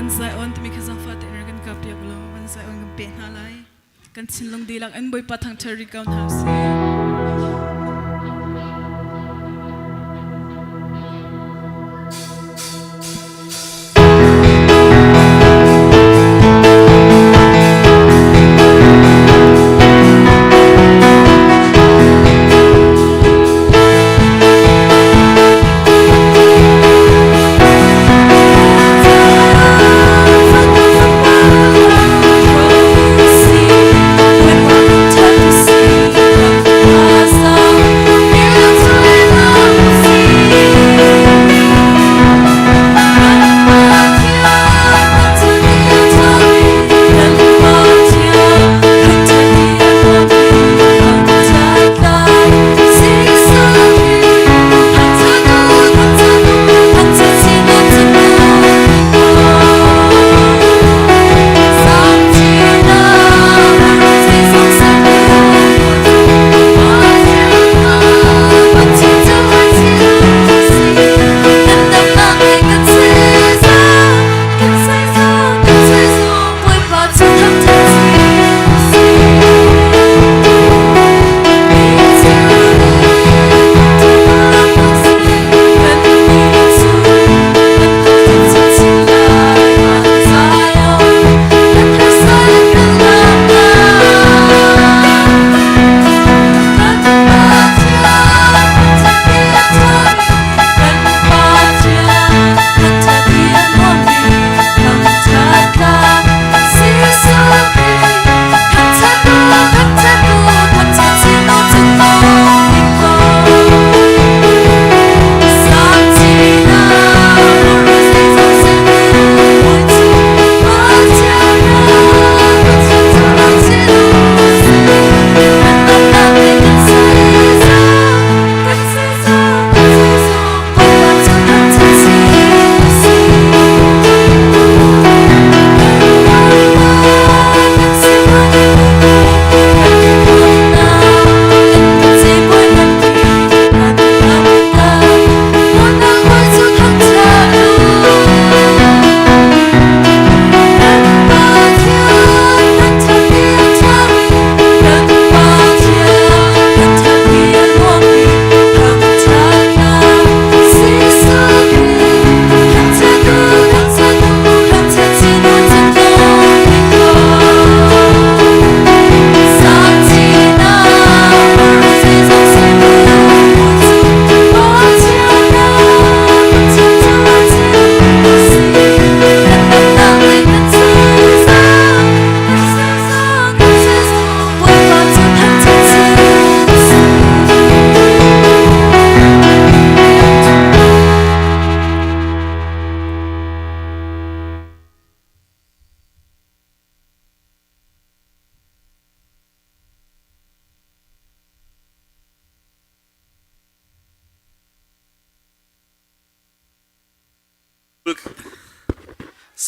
Van zai on timi kha zangfah tein rak kan kap piak law van zai on kan pe hna lai. Kan thinlung dihlak in Bawipa thangṭhat rih ko hna usih.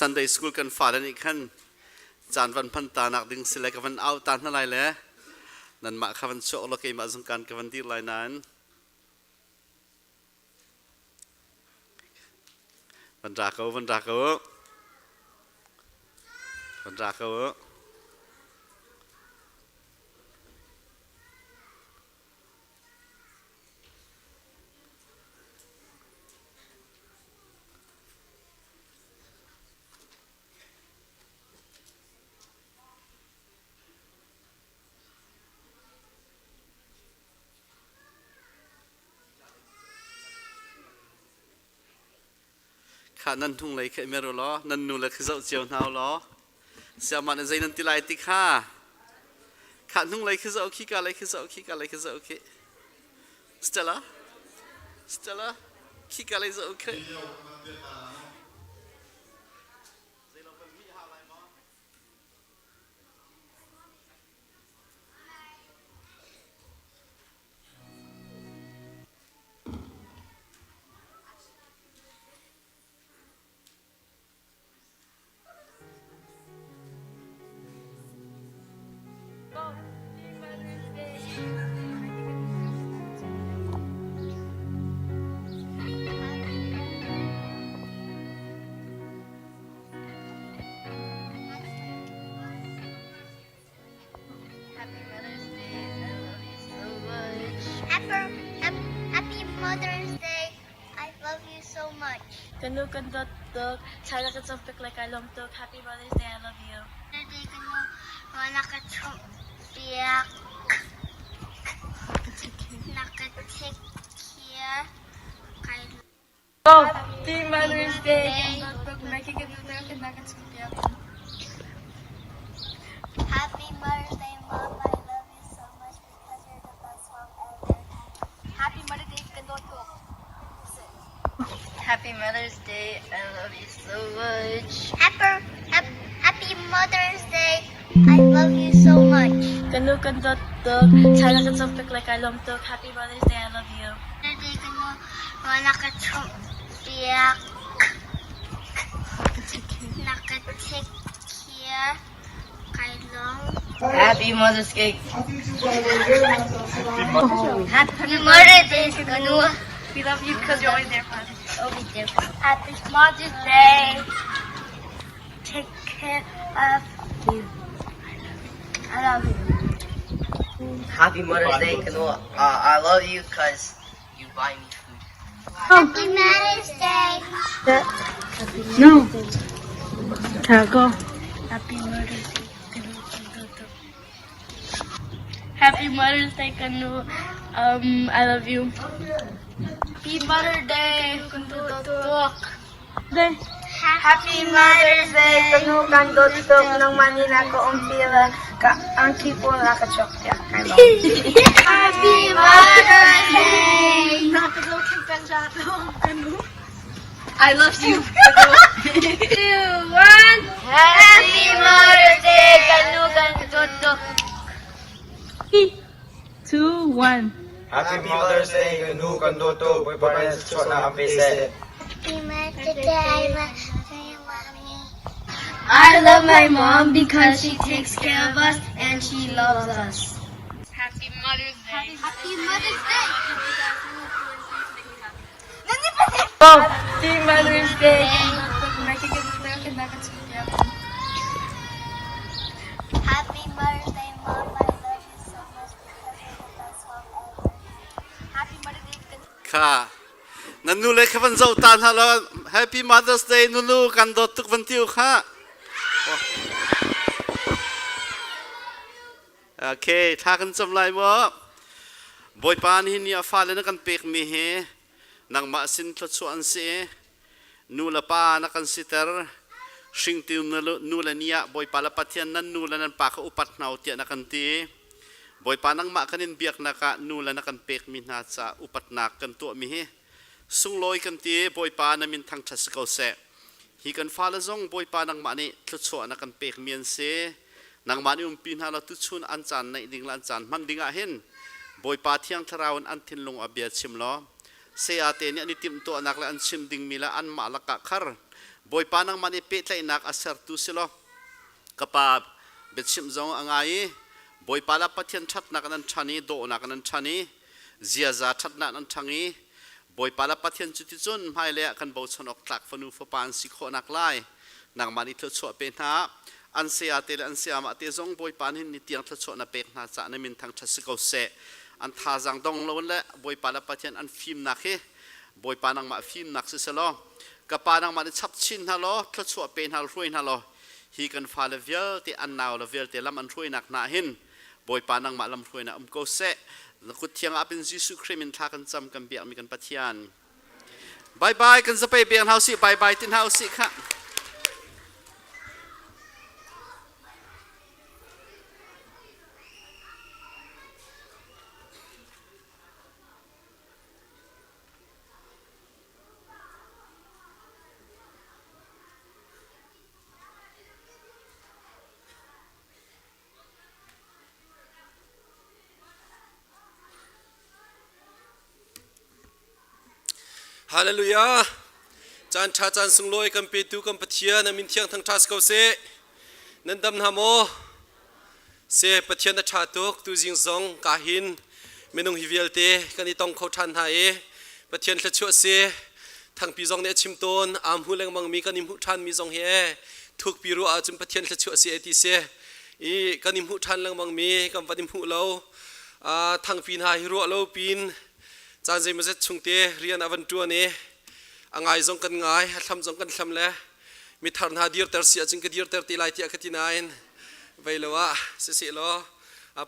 Sunday school kan fale nih khan caan van hman ta nak ding si le ka van au ta hna lai le nanmah kha van chuak law keimah zong kan ka van dir lai nain van ra ko van ra ko van ra ko Kha nan hnunglei kha i mer u law nan nu le khi zoh cio hna u law siamah nih zei nan ti lai ti kha kha hnunglei khi zoh khi ka lei khi zoh khi ka lei khi zoh khi Stella Stella khi ka lei zoh khi Ka nu kan dawt tuk. Thla na ka cawmpiak le kai lawm tuk. Happy Mother's Day. I love you. Daddy ka nu rawl na ka chumh piak. Na ka take care. Kai Happy Mother's Day. Kan dawt tuk. Maggie ka nu na ka chumh piak. Happy Mother's Day, Mom. I love you so much because you're the best mom ever. Happy Mother's Day. Kan dawt tuk. Happy Mother's Day. I love you so much. Happy, happy Mother's Day. I love you so much. Ka nu kan dawt tuk. Thla na ka cawmpiak le kai lawm tuk. Happy Mother's Day. I love you. Daddy ka nu rawl na ka chumh piak. Na ka take care. Kai lawm. Happy Mother's Day. Happy Mother's Day, ka nu. We love you because you're always there for us. Always there. Happy Mother's Day. Take care of you. I love you. Happy Mother's Day, ka nu. I love you because you buy me food. Happy Mother's Day. No. Go. Happy Mother's Day. Ka nu kan dawt tuk. Happy Mother's Day, ka nu. I love you. Happy Mother's Day. Kan dawt tuk. Happy Mother's Day. Ka nu kan dawt tuk nangmah nih na ka umpi le ka angki pawl na ka cawkpiak. Kai lawm. Happy Mother's Day. I love you. 2, 1. Happy Mother's Day. Ka nu kan dawt tuk. 2, 1. Happy Mother's Day, ka nu kan dawt tuk, Bawipa nih thluachuahnak an pe seh. Happy Mother's Day. I love you, Mommy. I love my mom because she takes care of us and she loves us. Happy Mother's Day. Happy Mother's Day. Happy Mother's Day. Happy Mother's Day, Mom. I love you so much because you're the best mom ever. Happy Mother's Day. Kha nan nu le kha van zoh ta hna law Happy Mother's Day nunu kan dawt tuk van ti u kha. Okay, thla kan cam lai maw? Bawipa nihin ni a fale na kan pekmi hi nangmah sin thluachuah an si. Nu le pa na kan siter. Hringtu nu le ni ah Bawipa le Pathian nan nu le nan pa kha upat hna u tiah na kan ti. Bawipa nangmah kan in biaknak ah nu le na kan pekmi hna ca upatnak kan tuahmi hi sunglawi kan ti. Bawipa na min thangṭhat si ko seh. Hi kan fale zong Bawipa nangmah nih thluachuah na kan pekmi an si. Nangmah nih umpi hna law tuchun an caan neih ding le an caan hman ding ah hin Bawipa Thiang Thlarau in an thinlung ah bia chim law saya te nih an i timhtuahnak le an chim dingmi le anmah lakah khar Bawipa nangmah nih pehtlaihnak a sertu si law ka pa biachimh zong a ngai i Bawipa le Pathian ṭhatnak in an ṭhan i dawhnak in an ṭhan i ziaza ṭhatnak in an ṭhang i Bawipa le Pathian cuticun hmailei ah kan bochan awk tlak fanu fapa an si khawhnak lai nangmah nih thluachuah pe hna. An saya te le an sayamah te zong Bawipa nih ni tiang thluachuah na pek hna caah na min thangṭhat si ko seh. An thazaang dong lo le Bawipa le Pathian an fimnak hi Bawipa nangmah fimnak si selaw ka pa nangmah nih chap chin hna law thluachuah pe hna hruai hna law hi kan fale vialte an nau le vialte lam an hruainak hna hin Bawipa nangmah lam hruainak um ko seh. Na kut thiang ah pin Jesuh Khrih min thla kan cam kan biakmi kan Pathian. Bye bye kan zapei beng hna usih bye bye ti hna usih kha. Hallelujah! Caan ṭha caan sunglawi kan petu kan Pathian a min thiang thangṭha si ko seh. Nan dam hna maw? Se Pathian a ṭha tuk tuzing zong ka hin minung hi vialte kan i tong kho ṭhan hna i Pathian thluachuah si thangpi zong nih a chim tawn aa hmu lengmang mi kan i hmuh ṭhan mi zong hi e thukpi ruah ahcun Pathian thluachuah si e ti si i kan i hmuh ṭhan lengmang mi kan van i hmuh lo thangpi hna hi ruah lo pin caan zeimawzet chungte rian a van ṭuan i. A ngai zong kan ngai, a thlam zong kan thlam le mithar hna dirter si ahcun ka dirter te lai tiah ka ti nain vei lo ah siseh law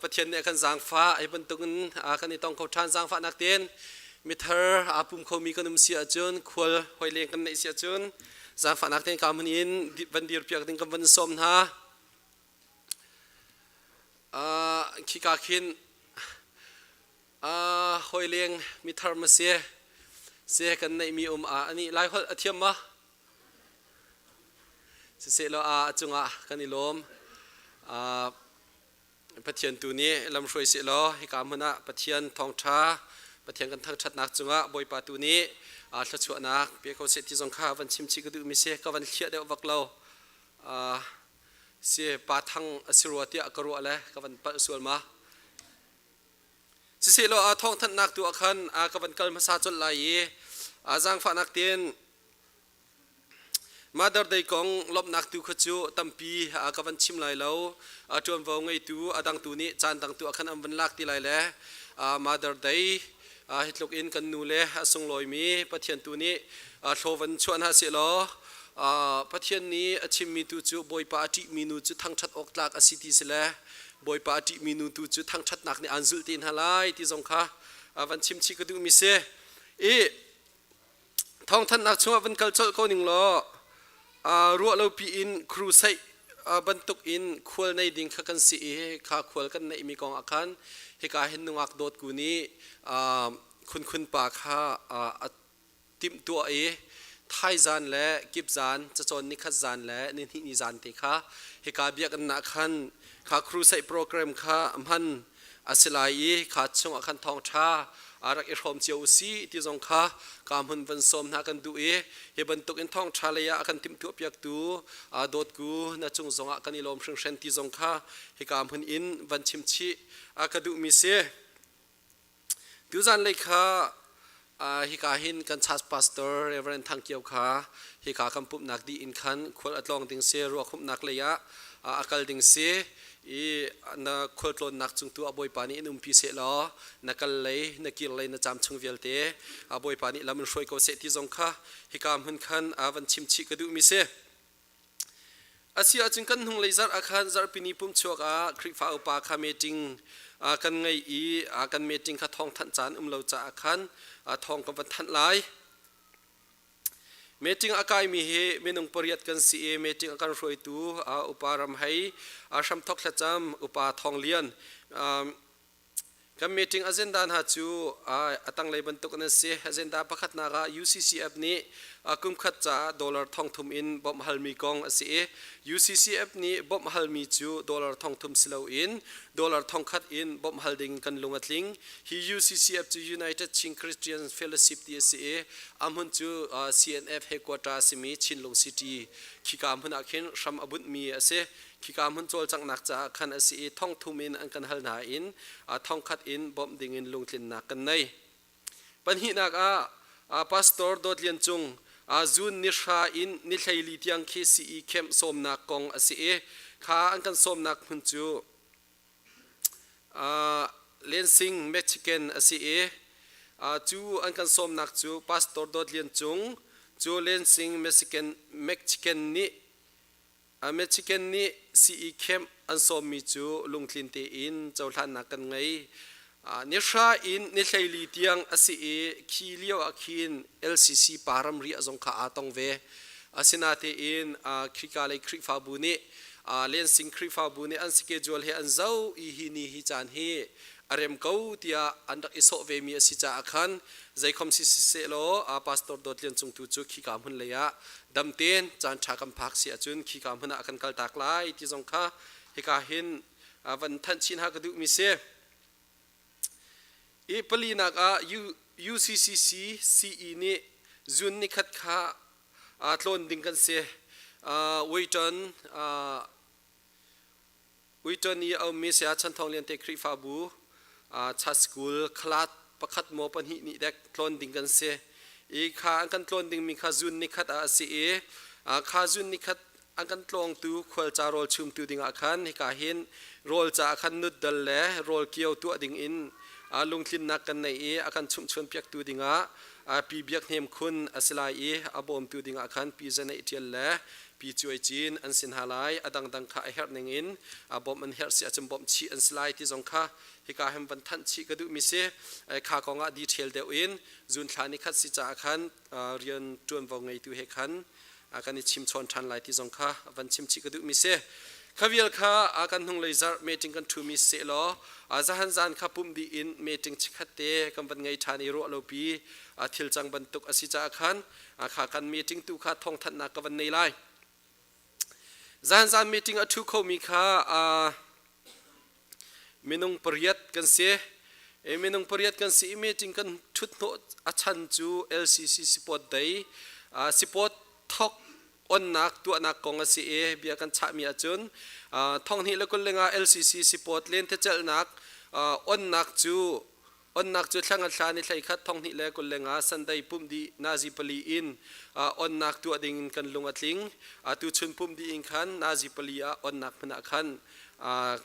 Pathian nih a kan zaangfah hi bantukin kan i tong kho ṭhan zaangfahnak tein mithar aa pum khomi kan um si ahcun khual hoi leng kan neih si ahcun zaangfahnak tein ka hmun in van dir piak ding kan van sawm hna. Khika khin Hawi leng mithar ma si se kan neihmi um a ani lai holh a thiam ma siseh law a cungah kan i lawm Pathian tu nih lamhruai seh law hika hmun ah Pathian thawngṭha Pathian kan thangṭhatnak cungah Bawipa tu nih thluachuahnak pe ko seh ti zong kha van chim chih ka duhmi si ka van hliah deuh vak lo si pa thang a si rua tiah ka ruah le ka van palh sual ma Siseh law thawngthanhnak tu ah khan ka van kal hmasa colh lai i zaangfahnak tein Mother Day kong lawmhnak tu kha cu tampi ka van chim lai lo. Ṭuanvo ngeitu a dangtu nih caan dangtu ah khan an van lak ti lai le Mother Day hi tluk in kan nu le a sunglawimi Pathian tu nih hlaw van chuah hna seh law Pathian nih a chimmi tu cu Bawipa a ṭihmi nu cu thangṭhat awk tlak a si ti si le Bawipa a ṭihmi nu tu cu thangṭhatnak nih aan zulh te hna lai ti zong kha van chim chih ka duhmi si. I thawngthanhnak chungah van kal colh ko ning law ruah lo pi in crusade bantuk in khual nei ding kha kan si i kha khual kan neihmi kong ah khan hika hin nungak dawt ku nih khunkhun pa kha a timhtuah i thaizan le kipzan cacawn nikhat zan le nihnih ni zan te kha hika biakinn ah khan kha crusade program kha hman a si lai i kha chungah khan thawngṭha a rak i hrawm cio u si ti zong kha ka hmun van sawm hna kan duh i hi bantuk in thawngṭha lei ah a kan timhtuah piaktu dawtku na cung zongah kan i lawm hringhran ti zong kha hika hmun in van chim chih a ka duhmi si. Tuzan lei kha hika hin kan church pastor Reverend Thang Kio kha hika kan pumhnak dih in khan khual a tlawng ding si ruakhumhnak lei ah a kal ding si i na khualtlawnnak cung tu a Bawipa nih in umpi seh law na kal lei na kir lei na caam chung vialte a Bawipa nih lam in hruai ko seh ti zong kha hika hmun khan a van chim chih ka duhmi si. Asi ahcun kan hnunglei zarh ah khan zarhpini pumchuak ah Khrihfa upa kha meeting kan ngei i kan meeting kha thawngthanh caan um lo caah khan thawng kan van thanh lai. Meeting a kaimi hi minung pariat kan si i meeting a kan hruaitu upa Ram Hei, Hramthok Thlacam, upa Thawng Lian, Kan meeting agenda hna cu a tanglei bantuk an si. Agenda pakhatnak ah UCCF nih kumkhat caah dollar thongthum in bawmh halmi kong a si i UCCF nih bawmh halmi cu dollar thongthum si loin dollar thongkhat in bawmh hal ding kan lung a tling. Hi UCCF cu United Chin Christian Fellowship ti a si i a hmun cu CNF headquarter a simi Chinlung City khika hmun ah khin hram a bunhmi a si. Khika hmun cawlcanghnak caah khan a si i thongthum in an kan hal hna in thongkhat in bawmh dingin lungtlinnak kan nei. Pahnihnak ah Pastor Dawt Lian Cung June ni hra in ni hleili tiang khi CE camp sawmnak kong a si i kha an kan sawmnak hmun cu Lansing, Michigan a si i cu an kan sawmnak cu Pastor Dawt Lian Cung cu Lansing, Michigan, Michigan nih Michigan nih CE camp an sawmmi cu lungtlin tein cohlannak kan ngei. Nihra in ni hleili tiang a si i khi lio ah khin LCC pa ramri a zong kha aa tong ve. Asinain Khrifa lei Khrihfabu nih Lansing Khrihfabu nih an schedule he an zoh i hi ni hi caan hi a rem ko tiah an rak i sawh vemi a si caah khan zeikhom si siseh law Pastor Dawt Lian Cung tu cu khika hmun lei ah dam tein caan ṭha kan phak si ahcun khika hmun ah kan kaltak lai ti zong kha hika hin van thanh chin ha ka duhmi si. I palinak ah UCCC CE nih June nikhat kha tlawn ding kan si. Waiton Uiton i a ummi Saya Chan Thawng Lian te Khrihfabu Church School khalat pakhat maw pahnih nih dek tlawn ding kan si. I kha an kan tlawn dingmi kha zun nikhat ah a si i kha zun nikhat an kan tlawngtu khualca rawl chumtu dingah khan hika hin rawl caah khan nuddal le rawl kio tuah ding in Lungtlinnak kan nei i a kan chumhchuan piaktu dingah Pi Biak Hnem Khun a si lai i a bawmtu dingah khan Pi Zaneih Ṭial le Pi Cuai Cin an si hna lai. A dangdang kha a herh ning in bawmh an herh si ahcun bawmh chih an si lai ti zong kha hika hin van thanh chih ka duhmi si. Kha kong ah detail deuh in June thla ni khat si caah khan rian ṭuanvo ngeitu he khan kan i chimchawn ṭhan lai ti zong kha van chim chih ka duhmi si. Kha vial kha kan hnunglei zarh meeting kan ṭhumi seh law zahan zan kha pumh dih in meeting chikkhat te kan van ngei ṭhan i ruah lopi thil cang bantuk a si caah khan kha kan meeting tu kha thawngthanhnak ka van nei lai. Zan zan meeting a ṭhu khomi kha minung pariat kan si. Minung pariat kan si i meeting kan ṭhut hnawh a chan cu LCC support day support thok onnak tuahnak kong a si i bia kan chahmi ahcun thonghnih le 25 LCC support lentecelhnak onnak cu Onnak cu thla nga thla ni 11 2025 Sunday pumh dih nazi pali in onnak tuah ding in kan lung a tling. Tuchun pumh dih in khan nazi pali ah onnak hmun ah khan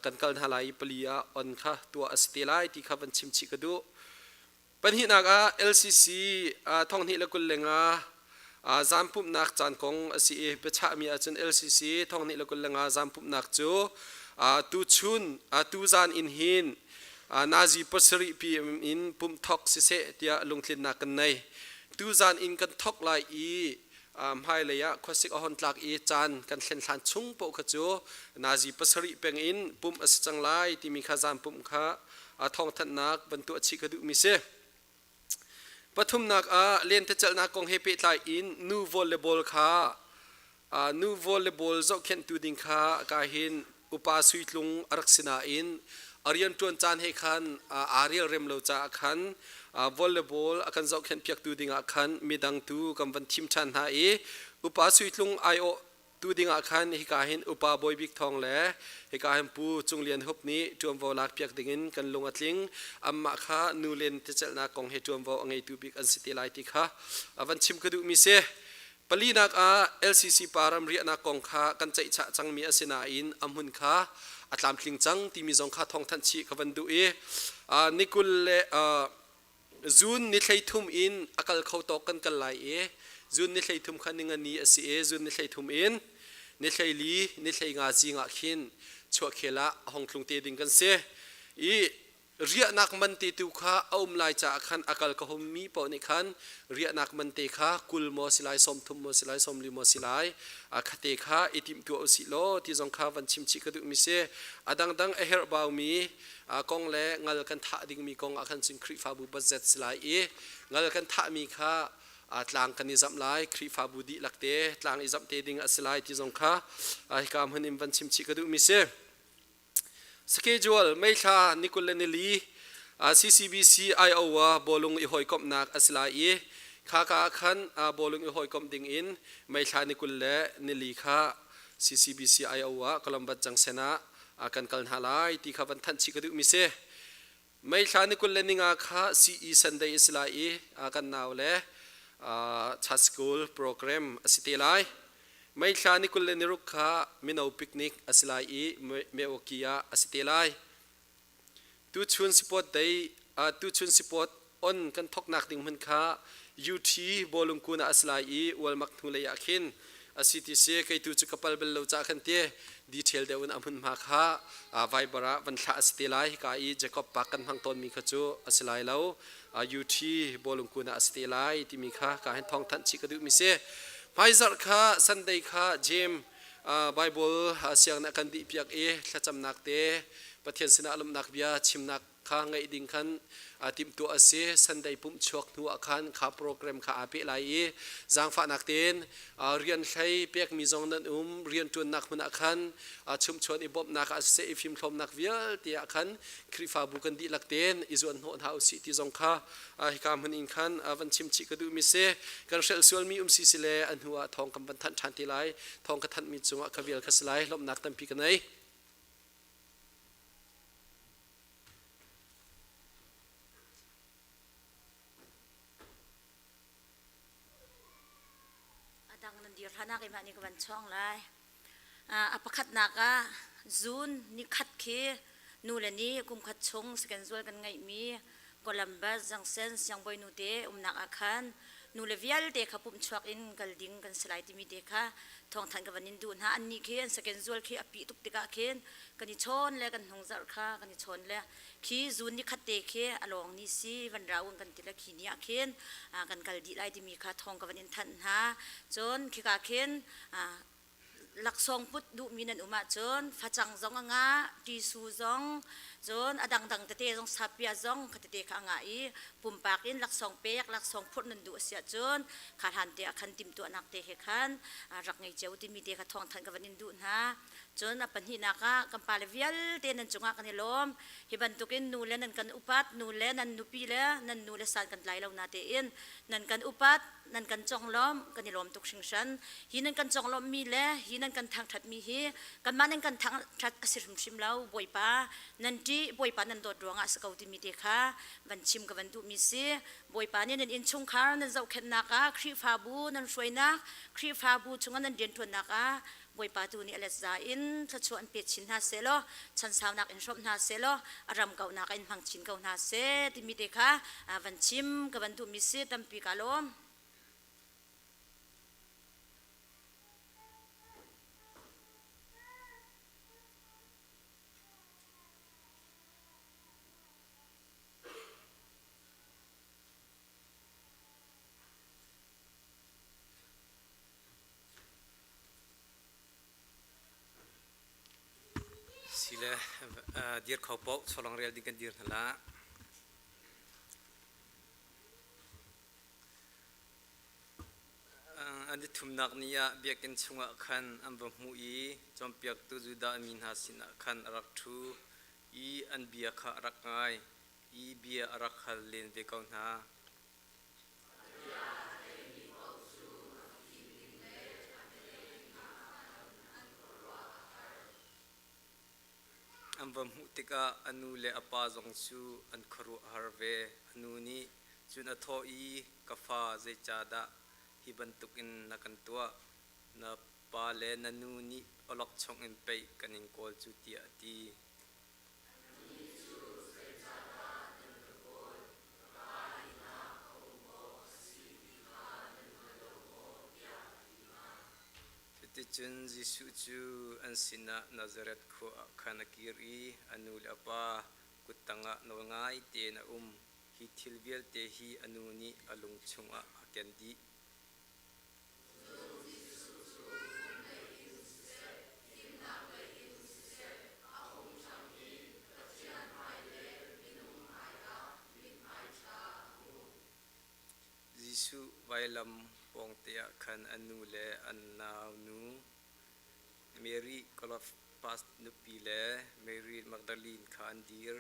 kan kal hna lai i pali ah on kha tuah a si te lai ti kha van chim chih ka duh. Pahnihnak ah LCC 2025 zampumhnak caan kong a si i biachahmi ahcun LCC 2025 zampumhnak cu tuchun tuzan in hin nazi pasarih PM in pumh thok siseh tiah lungtlinnak kan nei. Tuzan in kan thok lai i hmailei ah khuasik a hon tlak i caan kan thlen hlan chung paoh kha cu nazi pasarih peng in pumh a si cang lai timi kha zan pumh kha thawngthanhnak van tuah chih ka duhmi si. Pathumnak ah lentecelhnak kong he pehtlai in nu volleyball kha nu volleyball zohkhenhtu ding kha ka hin upa suitlung a rak si nain a rianṭuan caan he khan aa relrem lo caah khan volleyball a kan zohkhenh piaktu dingah khan midang tu kan van thim ṭhan hna i upa suitlung aiawh Tu ding ah khan hika hin upa Bawi Bik Thawng le hika hin Pu Cung Lian Hup nih ṭuanvo lak piak ding in kan lung a tling. Anmah kha nu len ticelhnak kong he ṭuanvo a ngeitu bik an si te lai ti kha van chim ka duhmi si. Palinak ah LCC pa ram riahnak kong kha kan ceihchah cangmi a si nain a hmun kha a tlamtling cang timi zong kha thawngthanh chih ka van duh i nikul le Zun ni 33 in a kal kho tawk kan kal lai i zun ni 33 kha ningani a si i zun ni 33 in ni 14 ni 15 zing ah khin chuahkhel ah a hong tlung te ding kan si i riahnak man te tu kha a um lai caah khan a kal ka hum mi paoh nih khan riahnak man te kha 20 maw si lai 30 maw si lai 40 maw si lai khate kha i timh tuah usih law ti zong kha van chim chih ka duh mi si. A dangdang a herh bau mi kong le ngal kan thah dingmi kong ah khan cun Khrihfabu budget si lai i ngal kan thahmi kha tlang kan i zamh lai. Khrihfabu dihlak te tlang i zamh te ding a si lai ti zong kha hika hmun in van chim chih ka duhmi si. Schedule May thla ni 24 CCBC Iowa bawlung i hawikomhnak a si lai i kha ka ah khan bawlung i hawikomh ding in May thla ni 24 kha CCBC Iowa Columbus Junction ah kan kal hna lai ti kha van thanh chih ka duhmi si. May thla ni 25 kha CE Sunday a si lai i kan nau le Church School program a si te lai. May thla ni 26 kha mino picnic a si lai i Milwaukee ah a si te lai. Tuchun sport day tuchun sport on kan thoknak ding hmun kha UT bawlung kun ah a si lai i ualmak hnu lei ah khin a si ti si. Kei tu cu ka pal bal lo ca khan ti detail deuh in a hmunhma kha Viber ah van thlah a si te lai. Hika i Jacob Park kan hmang tawnmi kha cu a si lai lo, UT bawlung kun ah a si te lai timi kha ka hin thawng thanh chih ka duhmi si. Hmaizarh kha Sunday kha James Bible siang na kan dih piak i thlacamnak te Pathian sinah lawmhnak bia chimnak kha ngaih ding khan timhtuah a si. Sunday pumh chuak hnu ah khan kha program kha aa peh lai i zaangfahnak tein rian hlei pekmi zong nan um rian ṭuannak hmun ah khan chumchuan i bawmhnak ah siseh i fimhlawmnak vialte ah khan Khrihfabu kan dihlak tein i zuan hnawh hna usih ti zong kha hika hmun in khan van chim chih ka duhmi si. Kan hrelh sualmi um si si le a hnu ah thawng kan van thanh ṭhan ti lai. Thawng ka thanhmi cungah ka vial kha si lai. Lawmhnak tampi ka nei. A dang nan dir hlan ah keimah nih ka van chawng lai. A pakhatnak ah June ni khat khi nu le ni kum khat chung second zual kan ngeihmi. Columbus Junction siangbawinu te umnak ah khan nule vialte kha pumh chuak in kal ding kan si lai timi te kha thawngthanh ka van in duh hna. Annih khi an second zual khi a pih tuk tikah khin kan i chawn le kan hnung zarh kha kan i chawn le khi zun ni khat te khi a lawng ni si van ra un kan ti le khi ni ah khin kan kal dih lai timi kha thawng ka van in thanh hna. Cun khika khin laksawng put duhmi nan um ahcun facang zong a ngah, tisu zong, cun a dangdang tete zong sapia zong kha tete kha a ngah i pumpak in laksawng pek, laksawng phurh nan duh a si ahcun kha hlan te ah khan timhtuahnak te he khan rak ngei cio timi te kha thawngthanh ka van in duh hna. Cun a pahnihnak ah kan pale vialte nan cungah kan i lawm. Hi bantukin nu le nan kan upat, nu le nan nupi le nan nu le san kan tlai lo na tein nan kan upat, nan kan conglawmh kan i lawm tuk hringhran. Hi nan kan conglawmhmi le hi nan kan thangṭhatmi hi kanmah nan kan thangṭhat a si hrimhrim lo. Bawipa nan ṭih, Bawipa nan dawt ruangah a si ko timi te kha van chim ka van duhmi si. Bawipa nih nan innchungkhar nan zohkhenhnak ah Khrihfabu nan hruainak, Khrihfabu chungah nan rianṭuannak ah Bawipa tu nih a let za in thluachuah an pe chin hna seh law chansaunak in hrawmh hna seh law a ram kauhnak in hmang chin ko hna seh timi te kha van chim ka van duhmi si tampi ka lawm. Sile dir kho paoh chawlong rel ding kan dir hna la. An i thumnak ni ah biakinn chungah khan an va hmuh i cawnpiaktu Judah mi hna sinah khan a rak ṭhu i an bia kha a rak ngai i bia a rak hal len ve ko hna. An va hmuh tikah a nu le a pa zong cu an khuaruah a har ve. A nu nih cun a thawh i, Ka fa, zeicahdah hi bantukin na kan tuah? Na pa le na nu nih awlokchong in pei kan in kawl cu, tiah a ti. Cuticun Jesuh cu an sinah Nazareth khua ah khan a kir i a nu le a pa kut tangah nawl ngai tein a um. Hi thil vialte hi a nu nih a lung chungah a ken dih. Jesuh vailam pawngte ah khan a nu le an naunu Mary Klopas nupi le Mary Magdalene kha an dir.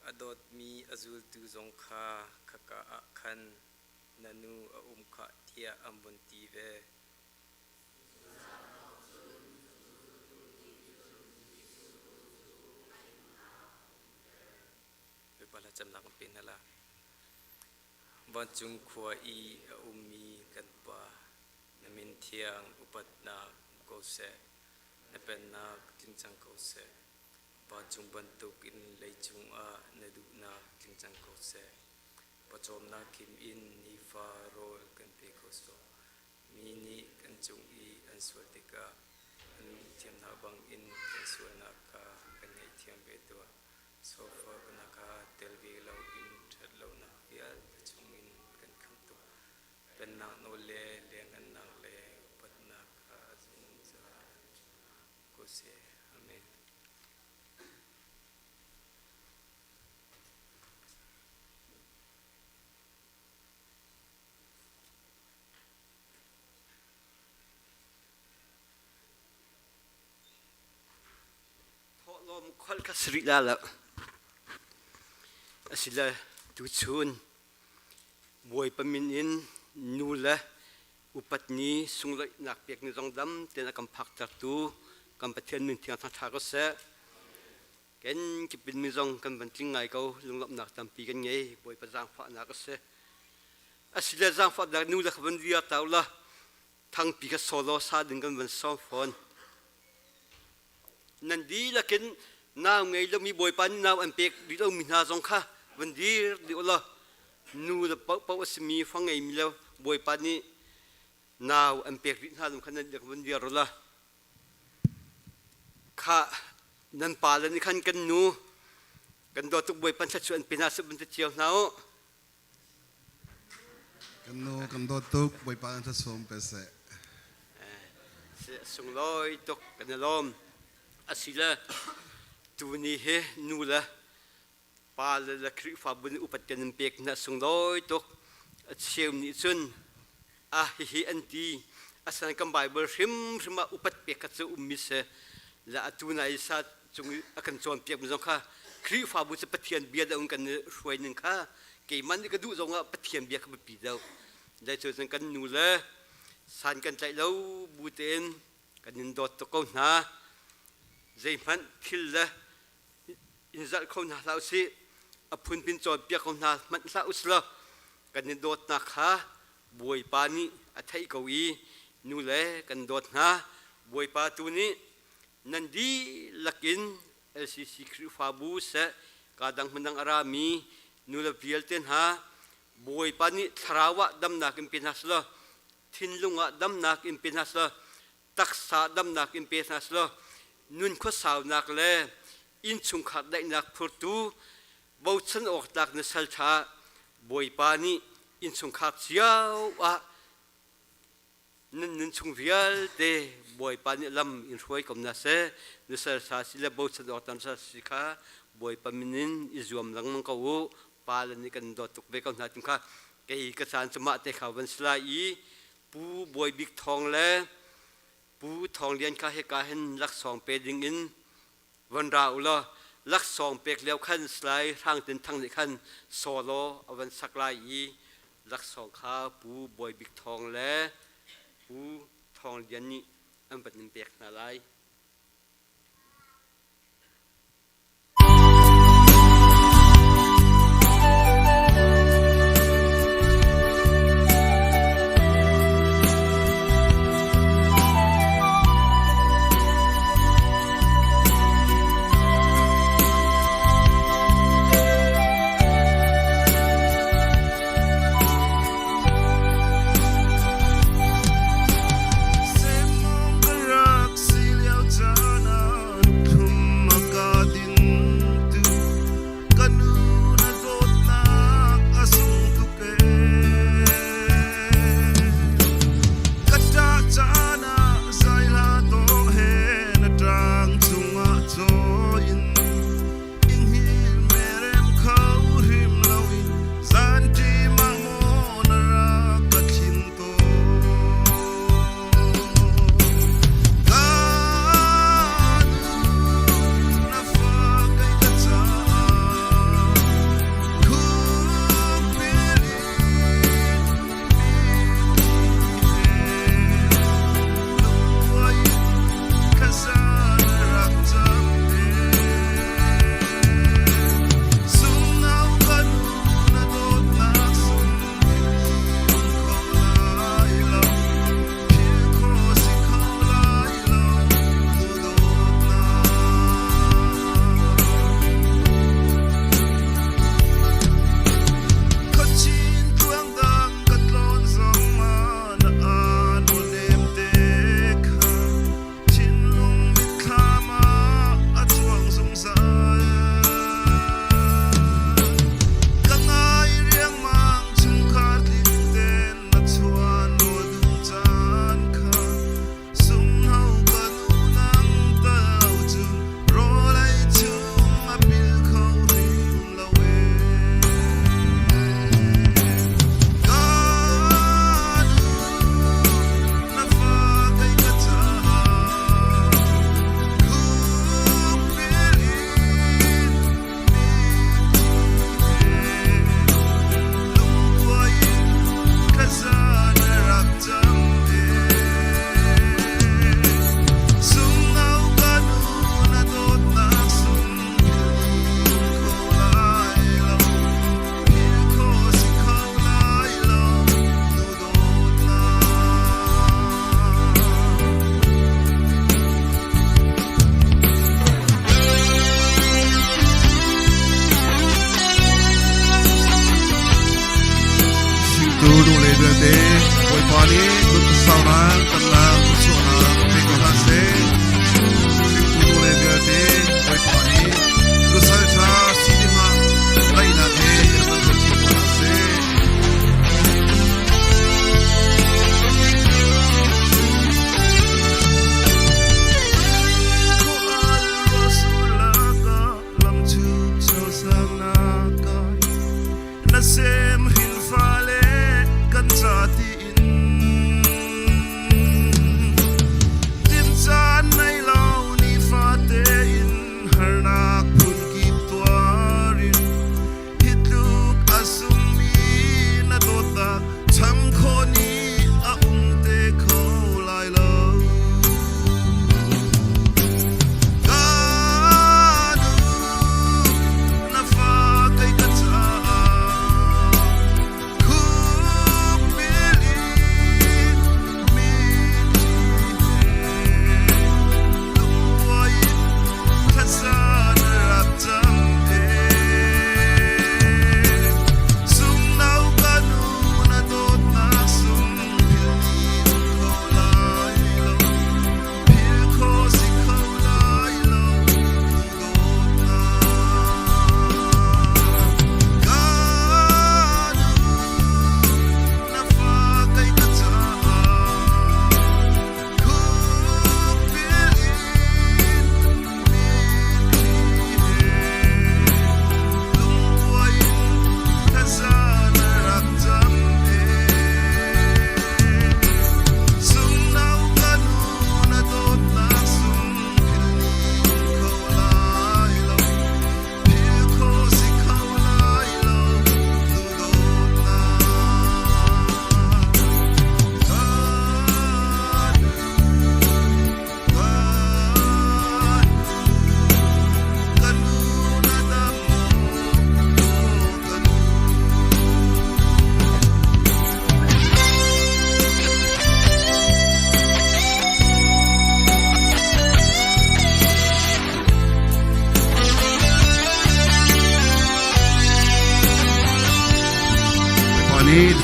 A dawtmi a zultu zong kha khaka ah khan na nu a um khah tiah an vun ti ve. Bawipa thlacamnak kan pe hna la. Vancung khua i a ummi kan Pa, na min thiang upatnak um ko seh. Na pennak tling cang ko seh. Vancung bantukin leicung ah na duhnak tling cang ko seh. Pawcawmnak kim in nifa rawl kan pe ko sawh. Mi nih kan cung i an sual tikah an thiamnak bangin kan sualnak kha kan ngaihthiam ve tuah. Sawhfaknak ah tel ve loin ṭhat lonak vialte chungin kan khamh tuah. Pennak nawl le lianhngannak le upatnak kha zungzal ko seh. Amen. Thawhlawm kholh kha si rih la lo. Asile tuchun Bawipa min in nu le upat ni sunglawinak pek ni zong dam tein a kan phaktertu kan Pathian min thiang thangṭha ko seh. Ken kipin mi zong kan van tling ngai ko lunglawmhnak tampi kan ngei Bawipa zaangfahnak a si. Asile zaangfahnak nu le kha van viar ta la thangpi kha solo sa ding kan van sawm fawn. Nan dihlak in nau ngei lomi Bawipa nih nau an pek rih lomi hna zong kha van dir dih u law nu le paohpaoh a simi fa ngeimi le Bawipa nih nau an pek rih hna zong kha nan dihlak van dir u law Khah nan pale nih khan kan nu kan dawt tuk Bawipa thluachuah an pe hna seh van ti cio hna u. Kan nu kan dawt tuk Bawipa nan thluachuah pe seh. Sunglawi tuk kan i lawm. Asile tuni hi nu le pa le le Khrihfabu nih upat kan in pek hna sunglawi tuk. A cheu nih cun ah hihi an ti. Asinain kan Bible hrimhrim ah upat pek kha cu ummi si. Le atu na i sa cung i a kan cawnpiak mi zong kha Khrihfabu cu Pathian bia deuh in kan i hruai ning kha keimah nih ka duh zong ah Pathian bia kha biapi deuh. Le cu cun kan nu le san kan tlaih lo bu tein kan in dawt tuk ko hna. Zeihmanh thil le in zalh kho hna hlah usih. A phunpin cawnpiak ko hna hmanh hlah usih kan i dawtnak kha Bawipa nih a theih ko i nu le kan dawt hna. Bawipa tu nih nan dihlak in LCC Khrihfabu seh ka dang hmundang a rami nu le vialte hna Bawipa nih thlarau ah damnak in pe hna selaw thinlung ah damnak in pe hna selaw taksa damnak in pe hna selaw nun khuasaunak le innchungkhar daihnak phurtu bochan awk tlak na sal ṭha Bawipa nih innchungkhar cio ah nan nun chung vialte Bawipa nih lam in hruai ko hna seh na sal ṭha si le bochan awk tlak na si kha Bawipa min in i zuam lengmang ko u pa le nih kan dawt tuk ve ko hna tim kha kei ka caan cu mah te kha van si lai i Pu Bawi Bik Thawng le Pu Thawng Lian kha hika hin laksawng pe ding in van ra u law laksawng pek lio khan Salai Hrang Tin Thang nih khan solo a van sak lai i laksawng kha Pu Bawi Bik Thawng le Pu Thawng Lian nih an van in pek hna lai. Semong ka rak si lio.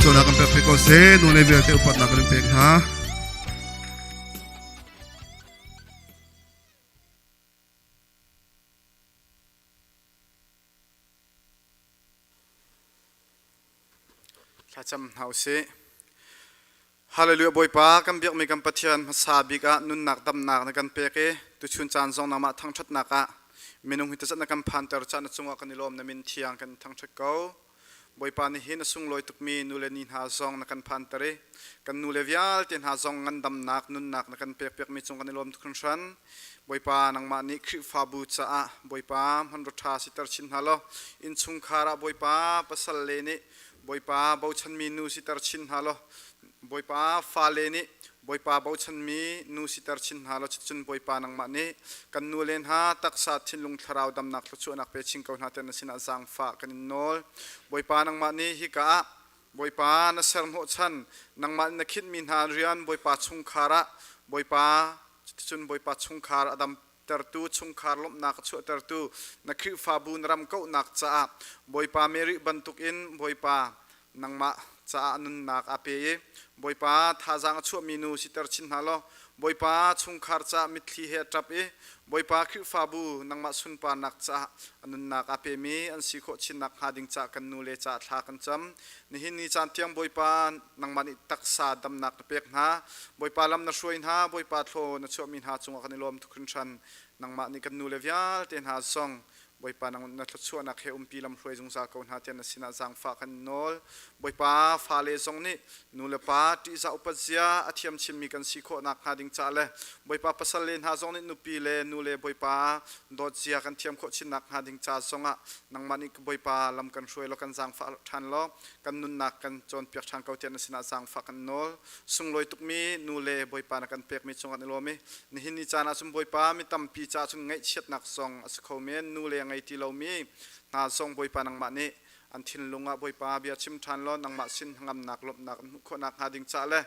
thluachuahnak kan pek ko seh. Nu le vialte upatnak kan in pek hna. Thlacam hna usih. Hallelujah Bawipa kan biakmi kan Pathian hmasa bik ah nunnak damnak na kan pek i tuchun caan zong nangmah thangṭhatnak ah minung hi tazat na kan phanter caan na cungah kan i lawm na min thiang kan thangṭhat ko. Bawipa nihin a sunglawi tukmi nu le ni hna zong na kan phanter i kan nu le vialte hna zong ngandamnak nunnak na kan pek piakmi cung kan i lawm tuk hringhran. Bawipa nangmah nih Khrihfabu caah Bawipa hmanrua ṭha siter chin hna law innchungkhar ah Bawipa pasal le nih Bawipa bochanmi nu siter chin hna law Bawipa fale nih Bawipa bochanmi nu siter chin hna law cuticun Bawipa nangmah nih kan nu le hna taksa thinlung thlarau damnak thluachuahnak pe chin ko hna tiah na sinah zaangfah kan in nawl. Bawipa nangmah nih hika ah Bawipa na ser hnawhchan nangmah nih na khinhmi hna rian Bawipa chungkhar ah Bawipa cuticun Bawipa chungkhar a dam tertu chungkhar lawmhnak a chuahtertu na Khrihfabu na ram kauhnak caah Bawipa Mary bantukin Bawipa nangmah caah nunnak a pe i Bawipa thazaang a chuahmi nu siter chin hna law Bawipa chungkhar caah mitthli he a ṭap i Bawipa Khrihfabu nangmah sunparnak caah a nunnak a pemi an si khawh chin nakhnga ding caah kan nu le caah thla kan cam. Nihin ni caan tiang Bawipa nangmah nih taksa damnak na pek hna. Bawipa lam na hruai hna, Bawipa thlaw na chuahmi hna cungah kan i lawm tuk hringhran. Nangmah nih kan nu le vialte hna zong Bawipa nang na thluachuahnak he umpi lam hruai zungzal ko hna tiah na sinah zaangfah kan nawl. Bawipa fale zong nih nu le pa ṭihzah upat zia a thiam chinmi kan si khawh nakhnga ding caah le Bawipa pasal le hna zong nih nupi le nu le Bawipa dawt zia kan thiam khawh chin nakhnga ding ca zongah nangmah nih Bawipa lam kan hruai law kan zaangfah ṭhan law kan nunnak kan cawnpiak ṭhan ko tiah na sinah zaangfah kan nawl. Sunglawi tukmi nu le Bawipa na kan pekmi cungah kan i lawm i nihin ni caan ah cun Bawipa mi tampi caah cun ngaihchiatnak zong a si kho men nu le a ngei ti lomi hna zong Bawipa nangmah nih an thinlung ah Bawipa bia chim ṭhan law nangmah sin hnangamnak lawmhnak an hmuh khawh nakhnga ding caah le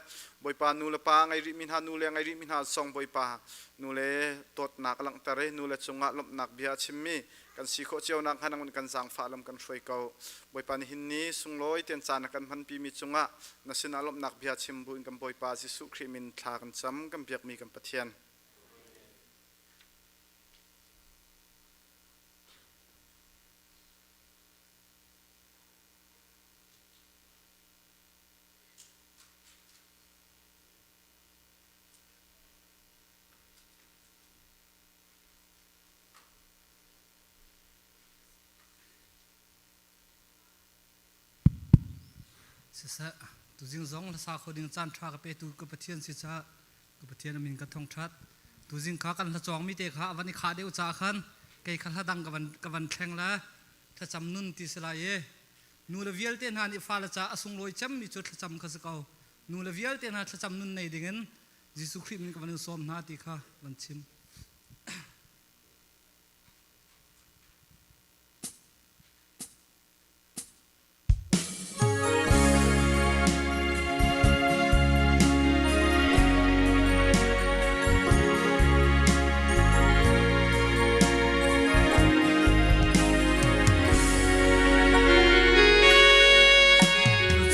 Bawipa nu le pa ngei rihmi hna nu le ngei rihmi hna zong Bawipa nu le dawtnak a langhter i nu le cungah lawmhnak bia a chimmi kan si khawh cio nakhnga nang kan zaangfah lam kan hruai ko. Bawipa nihin ni sunglawi ten caan na kan hmanpimi cungah na sinah lawmhnak bia chim buin kan Bawipa Jesuh Khrih min thla kan cam kan biakmi kan Pathian. Siseh, tuzing zong hlasa kho ding caan ṭha ka petu ka Pathian si caah ka Pathian a min ka thangṭhat. Tuzing kha kan hla cawngmi te kha a van i khah deuh caah khan kei kha hla dang ka van thleng le thlacam nun ti si lai i nu le vialte hna nih fale caah a sunglawi cemmi cu thlacam kha si ko. Nu le vialte hna thlacam nun nei dingin Jesuh Khrih min ka van in sawm hna ti kha van chim.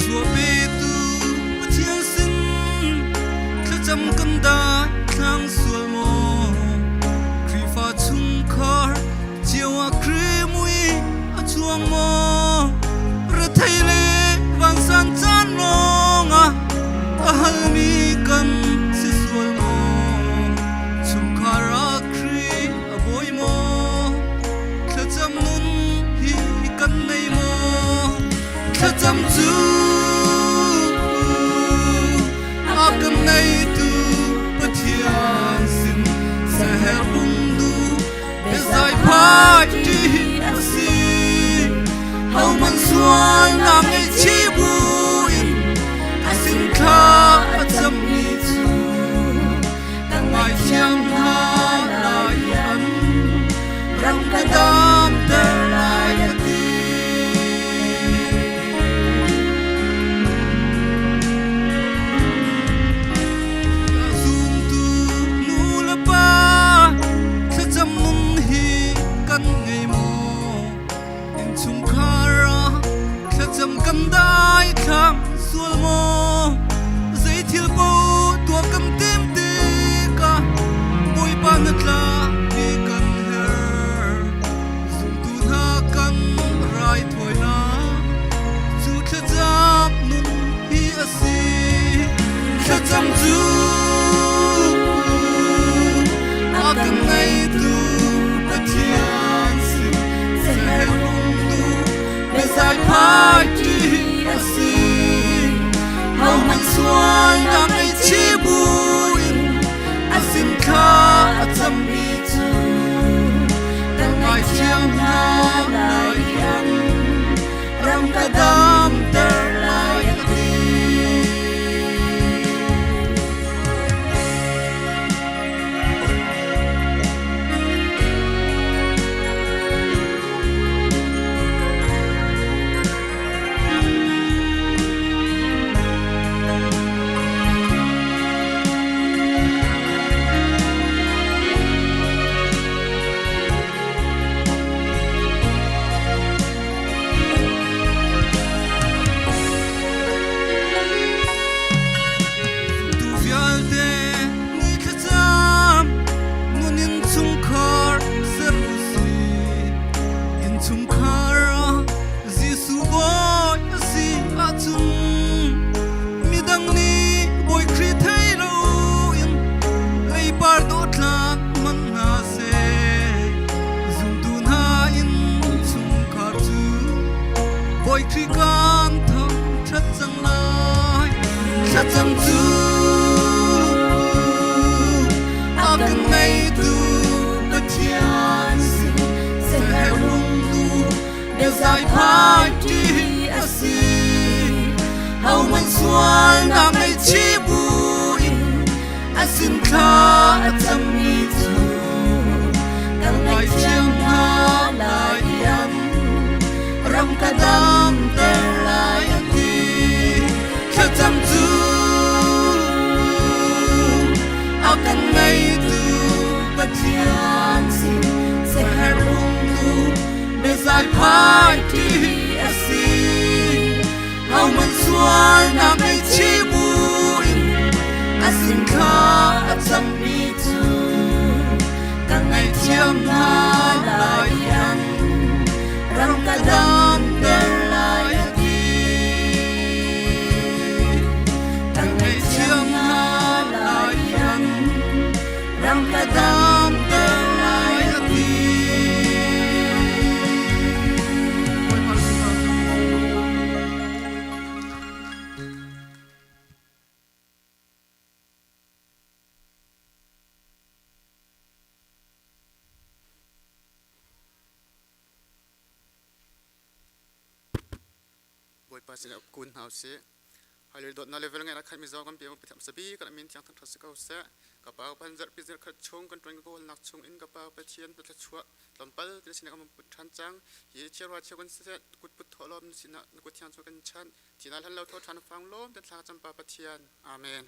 Chuahpetu Pathian sin thlacam kan dai thlang sual maw? Khrihfa chungkhar cio ah Khrih mui a chuang maw? Rethei le vansan caan lawngah a halmi kan si sual maw? Chungkhar ah Khrih a bawi maw? Thlacam nun hi kan nei maw? Thlacam cu a kan neitu Pathian sin saher lungdu biazai phai ṭi a si. Hohmanh sualnak ngaihchih buin a sin thla a cammi cu ka ngaithiam hna lai i an ram ka damter lai a ti. Ka zumtu nu le pa thlacam nun hi kan ngei maw? Innchungkhar ah thlacam kan dai thlam sual. kan ngeitu Pathian sin seher lungtu biazai phai ṭi a si. Hohmanh sualnak ngaihchih buin a sin thla a cammi cu kan ngaithiam hna lai i an ram ka damter lai a ti. Tu vialte ni thlacam nun in chungkhar ser u sih innchungkhar ah Jesuh bawi a si ahcun midang nih Bawi Khrih thei loin leipar dawhtlak hmang hna seh zumtu hna innchungkhar cu Bawi Khrih kan thangṭhat cang lai thlacam cu a kan ngeitu Pathian sin seher lungtu biazai phai ṭi a si hohmanh sualnak ngaihchih buin a sin thla a cammi cu kan ngaithiam hna lai i an ram ka damter lai a ti thlacam cu a kan ngeitu Pathian sin seher lungtu biazai phai ṭi a si hohmanh sualnak ngaihchih buin a sin thla a cammi cu ka ngaihthiam hna lai i an ram ka damter lai a ti ka ngaihthiam hna lai i an ram ka damter lai a ti. Bawipa sinah kun hna usih. Hallelujah dawtnak le velngeih khat mizaw kan pe Pathian sabi kan min thiang thangthat si ko seh. Ka pa pan zarhpi zarkhat chung kan tuan ka kawlnak chung in ka pa Pathian na thluachuah tlawmpal te sinah kan put than cang. Hi chiarwa chia kan seh kut put thaw lom sinah na kut thiang chu kan chan. Thina hlan lo tho than fang lom te thla champa Pathian. Amen.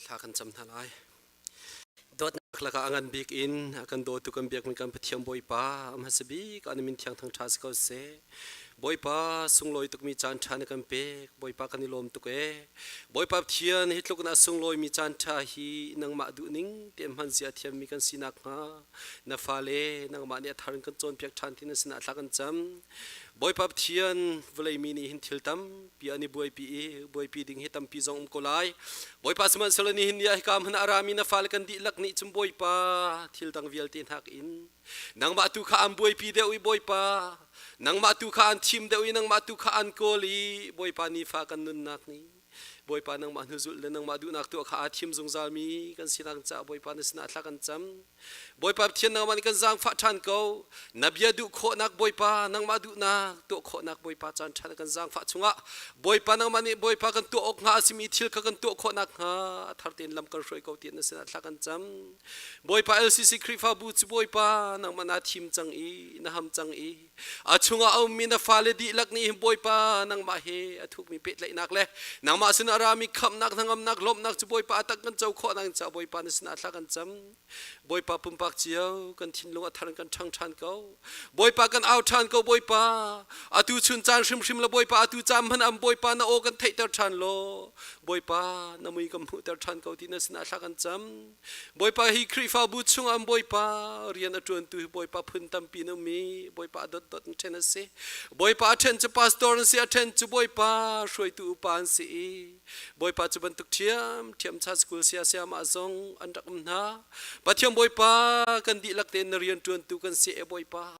Thla kan cam hna lai. Dawtnak lakah a ngan bik in a kan dawtu kan biakmi kan Pathian Bawipa a hmasa bik ah na min thiang thangṭha si ko seh. Bawipa sunglawi tukmi caan ṭha na kan pek. Bawipa kan i lawm tuk ee. Bawipa Pathian hi tluk na sunglawi mi caan ṭha hi nangmah duhning te hman zia thiammi kan si nakhnga na fale nangmah nih a thar in kan cawnpiak ṭhan ti na sinah thla kan cam. Bawipa Pathian vawlei mi nih hin thil tampi an i buaipi i buaipi ding hi tampi zong um ko lai. Bawipa sihmanhsehlaw nihin ni ah hika hmun ah a rami na fale kan dihlak nih cun Bawipa thil dang vialte hnak in nangmah tu kha an buaipi deuh i Bawipa nangmah tu kha an thim deuh i nangmah tu kha an kawl i Bawipa nifa kan nunnak nih Bawipa nangmah hnuzulh le nangmah duhnak tuah kha aa thim zungzalmi kan sinak caah Bawipa na sinah thla kan cam. Bawipa Pathian nangmah nih kan zaangfah ṭhan ko. Na bia duh khawhnak Bawipa nangmah duhnak tuah khawhnak Bawipa caan ṭha na kan zaangfah chungah Bawipa nangmah nih Bawipa kan tuah awk hnga a simi thil kha kan tuah khawhnak hnga a thar tein lam kan hruai ko tiah na sinah thla kan cam. Bawipa LCC Khrihfabu cu Bawipa nangmah naa thim cang i na ham cang i a chungah a ummi na fale dihlak nih hin Bawipa nangmah he a thukmi pehtlaihnak le nangmah sinah arami khamnak hnangamnak lawmhnak cu Bawipa atak kan co khawh nak ca Bawipa na sinah thla kan cam. Bawipa pumpak cio kan thinlung a thar kan ṭhang ṭhan ko. Bawipa kan au ṭhan ko Bawipa. Atu chun caan hrimhrim le Bawipa atu caan hmanh am Bawipa na aw kan theihter ṭhan law Bawipa na mui kan hmuhter ṭhan ko ti na sinah thla kan cam. Bawipa hi Khrihfabu chungah an Bawipa rian a ṭuantu hi Bawipa phun tampi na um i Bawipa a dotdot in ṭhen a si. Bawipa a ṭhen cu pastor an si, a ṭhen cu Bawipa hruaitu upa an si i Bawipa cu bantuk ṭhiam ṭhiam cha school sia siamah zong an rak um hna. Pathian Bawipa kan dihlak tein na rian ṭuantu kan si e Bawipa.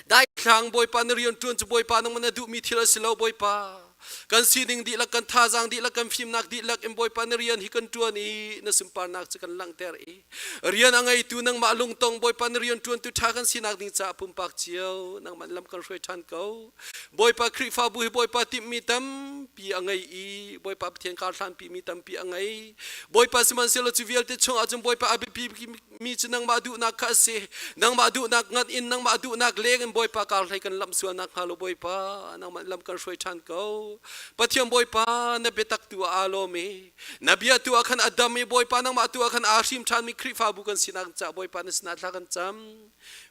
Daithlang Bawipa na rian ṭuan cu Bawipa nangmah na duhmi thil a si lo Bawipa. Kan sining dihlak, kan thazaang dihlak, kan fimnak dihlak in Bawipa na rian hi kan ṭuan i na sunparnak cu kan langhter i rian a ngeitu nangmah lungtong Bawipa na rian ṭuantu ṭha kan sinak ding caah pumpak cio nangmah lam kan hruai ṭhan ko. Bawipa Khrihfabu hi Bawipa timhmi tampi a ngei i Bawipa Pathian karhlanpi mi tampi a ngei. Bawipa sihmanhsehlaw cu vialte chungah cun Bawipa a biapi mi cu nangmah duhnak kha a si. Nangmah duhnak ngat in nangmah duhnak leng in Bawipa kar hlei kan lamh sual nak hnga lo Bawipa nangmah lam kan hruai ṭhan ko. Pathian Bawipa na biatak tu ah aa lawm i na bia tu ah khan a dam i Bawipa nangmah tu ah khan aa hrim ṭhan mi Khrihfabu kan sinak caah Bawipa na sinah thla kan cam.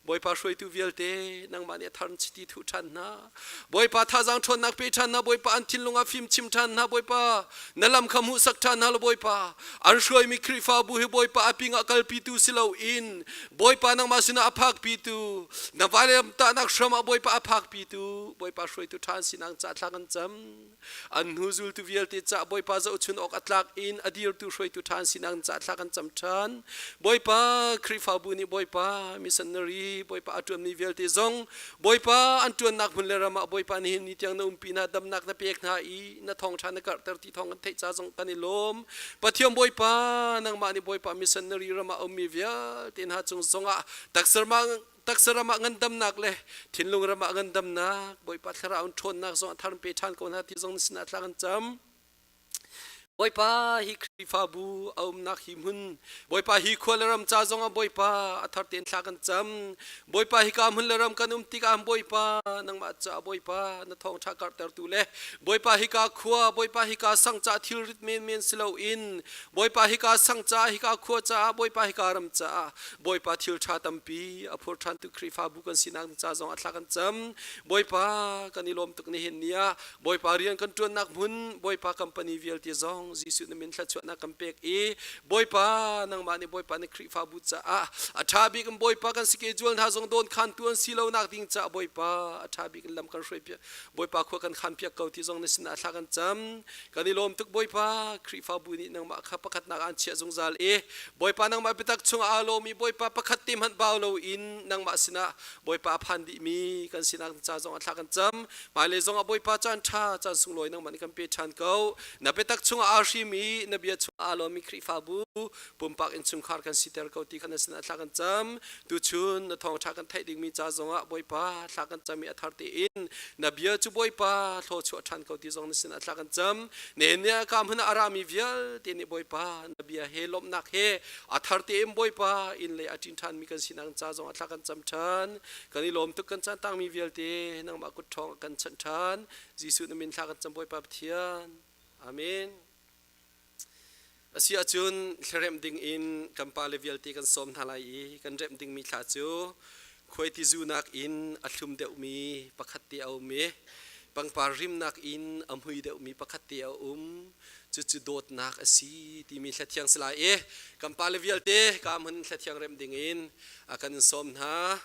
Bawipa hruaitu vialte nangmah nih a thar chiti thuh ṭhan hna. Bawipa thazaang ṭhawnnak pe ṭhan hna. Bawipa an thinlung ah fim chim ṭhan hna. Bawipa na lam kha hmuhsak ṭhan hna law Bawipa an hruaimi Khrihfabu hi Bawipa a ping ah kalpitu si loin Bawipa nangmah sinah a phakpitu na vailam tahnak hram ah Bawipa a phakpitu Bawipa hruaitu ṭhan sinak ca thla kan cam. An hnu zultu vialte cah Bawipa zohchun awk a tlak in a dirtu hruaitu ṭhan sinak cah thla kan cam ṭhan. Bawipa Khrihfabu nih Bawipa missionary Bawipa a ṭuanmi vialte zong Bawipa an ṭuannak hmun le ram ah Bawipa nihin ni tiang na umpi hna damnak na pek hna i na thawngṭha na karhter ti thawng kan theih ca zong kan i lawm. Pathian Bawipa nangmah nih Bawipa missionary ram ah ummi vialte hna cung zongah taksa taksa ram ah ngandamnak le thinlung ram ah ngandamnak Bawipa thlarau in ṭhawnnak zong a thar pe ṭhan ko hna ti zong na sinah thla kan cam. Bawipa hi Khrihfabu a umnak hi hmun Bawipa hi khua le ram ca zong ah Bawipa a thar tein thla kan cam. Bawipa hi ka hmun le ram kan um tikah Bawipa nangmah ca Bawipa na thawngṭha karhtertu le Bawipa hi ka khua Bawipa hi ka sang ca thilrit menmen si loin Bawipa hi ka sang ca hi ka khua caah Bawipa hi ka ram caah Bawipa thil ṭha tampi a phur ṭhantu Khrihfabu kan sinak ca zong a thla kan cam. Bawipa kan i lawm tuk nihin ni ah Bawipa rian kan ṭuannak hmun Bawipa company vialte zong Jesuh na min thluachuahnak kan pek i Bawipa nangmah nih Bawipa na Khrihfabu caah a ṭha bik in Bawipa kan schedule hna zong dawn khantu an si lonak ding caah Bawipa a ṭha bik in lam kan hruai piak Bawipa khua kan khan piak ko ti zong na sinah thla kan cam. Kan i lawm tuk Bawipa Khrihfabu nih nangmah kha pakhatnak aan chiah zungzal i Bawipa nangmah biatak chungah aa lawmi Bawipa pakhat te hmanh bau loin nangmah sinah Bawipa a phan dihmi kan sinak ca zong ah thla kan cam. Hmailei zongah Bawipa caan ṭha caan sunglawi nangmah nih kan pe ṭhan ko. Na biatak chungah aa hrim i na bia chungah aa lawmmi Khrihfabu pumpak innchungkhar kan siter ko ti kha na sinah thla kan cam. Tuchun na thawngṭha kan theih dingmi ca zongah Bawipa thla kan cam i a thar tein na bia cu Bawipa thlawchuah ṭhan ko ti zong na sinah thla kan cam. Nehemiah ka hmun ah a rami vialte nih Bawipa na bia he lawmhnak he a thar tein Bawipa inn lei a ṭin ṭhanmi kan sinak ca zongah thla kan cam ṭhan. Kan i lawm tuk kan caan tangmi vialte nangmah kut ṭhawng kan chanh ṭhan. Jesuh na min thla kan cam Bawipa Pathian. Amen. Asi ahcun thlaremh dingin kan pale vialte kan sawm hna lai i kan remh dingmi thla cu khuaitizu nakin a thlum deuhmi pakhat te a um i pangpar rim nakin a hmui deuhmi pakhat te a um. Cucu dawtnak a si timi thla thiang si lai i kan pale vialte ka hmun thla thiang remh dingin a kan in sawm hna.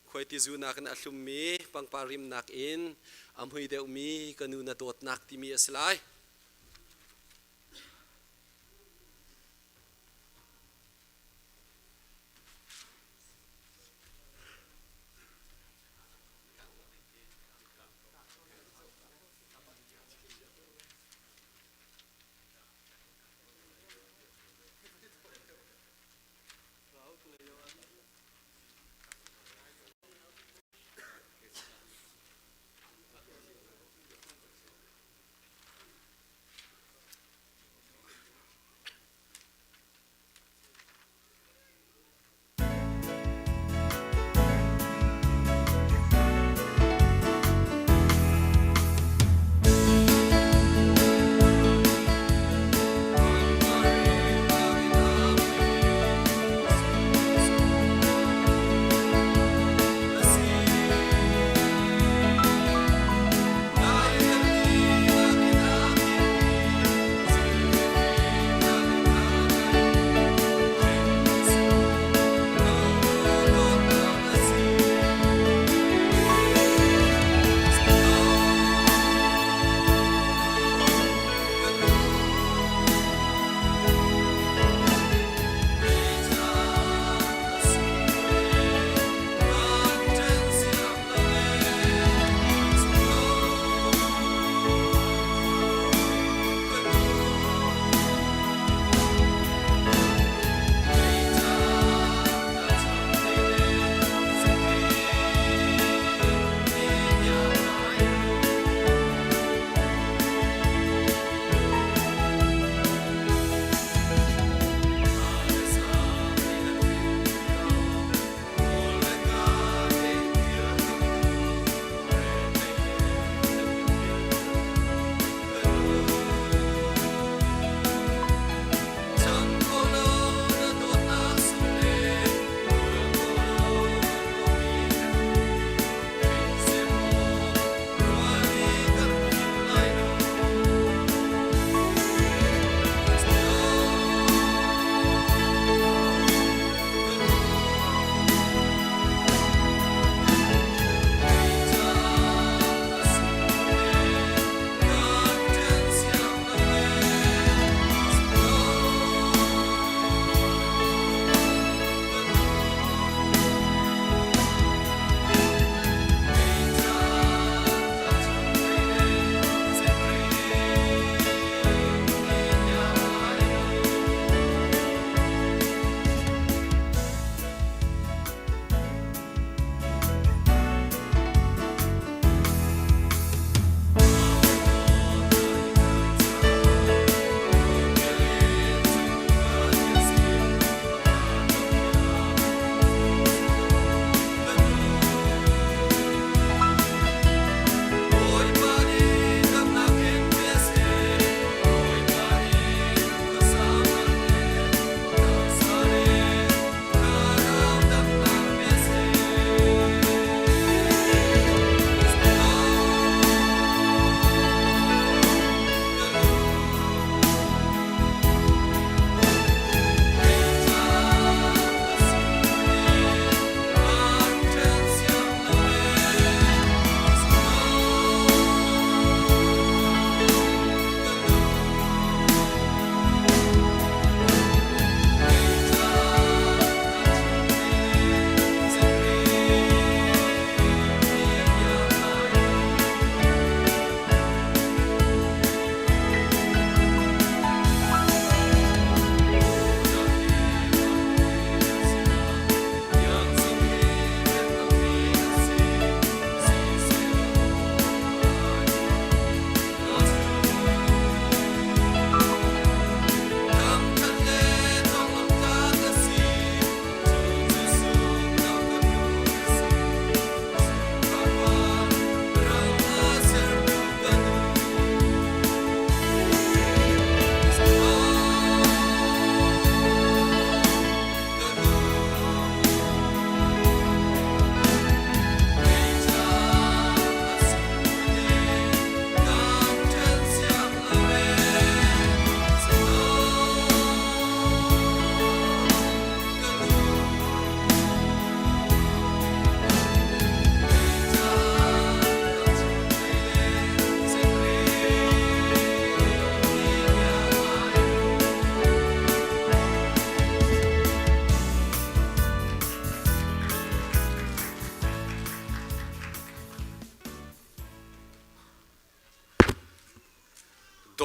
Khuaitizu nakin a thlummi pangpar rim nakin a hmui deuhmi ka nu na dawtnak timi a si lai.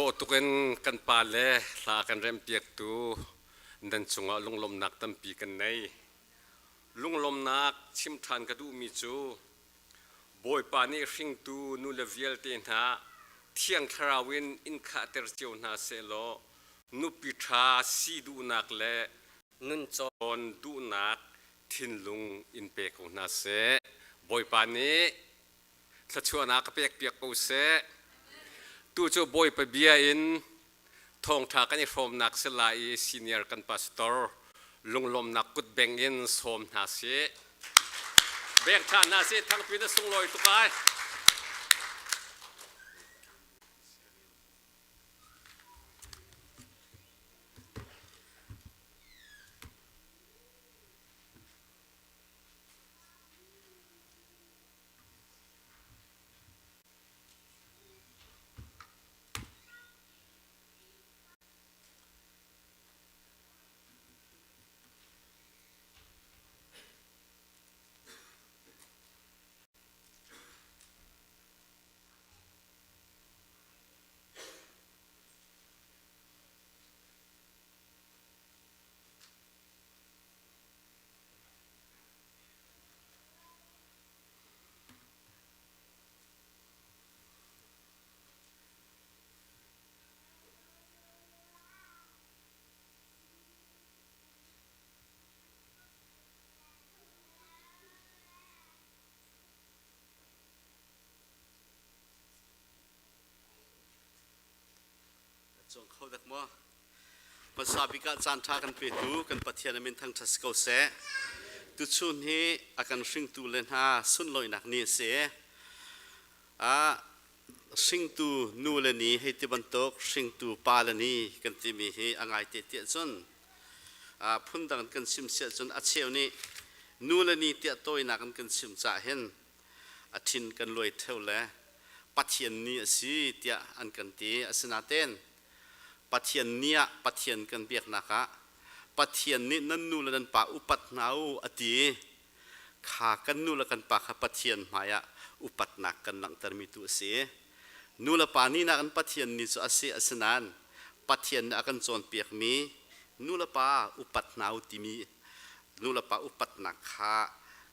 Dawh tuk in kan pa le hla kan remhpiaktu nan cungah lunglawmhnak tampi kan nei. Lunglawmhnak chim ṭhan ka duhmi cu Bawipa nih hringtu nule vialte hna Thiang Thlarau in in khahter cio hna sehlaw nupi ṭha si duhnak le nun cawn duhnak thinlung in pe ko hna seh. Bawipa nih thluachuahnak ka pekpiak ko seh. Tu cu Bawipa bia in thawngṭha kan i hrawmnak si lai i senior kan pastor lunglawmnak kutbeng in sawm hna sih. Beng ṭha hna sih thangpi na sunglawi tuk ai. Cung kho dak maw? Hmasa bik ah caan ṭha kan petu kan Pathian a min thangṭhat si ko seh. Tuchun hi a kan hringtu le hna sunlawinak ni a si. A hringtu nu le ni hei ti bantuk hringtu pa le ni kan timi hi a ngai te tiah cun phundang kan chim siah cun a cheu nih nu le ni tiah tawinak in kan chim cah hin a thin kan luai theu le Pathian ni a si tiah an kan ti. Asinain Pathian ni ah Pathian kan biaknak ah Pathian nih nan nu le nan pa upat hna u a ti. Kha kan nu le kan pa kha Pathian hmaiah upatnak kan langhtermi tu a si. Nu le pa ni nakin Pathian ni cu a si asinain Pathian nih a kan cawnpiakmi nu le pa upat hna u timi nu le pa upatnak kha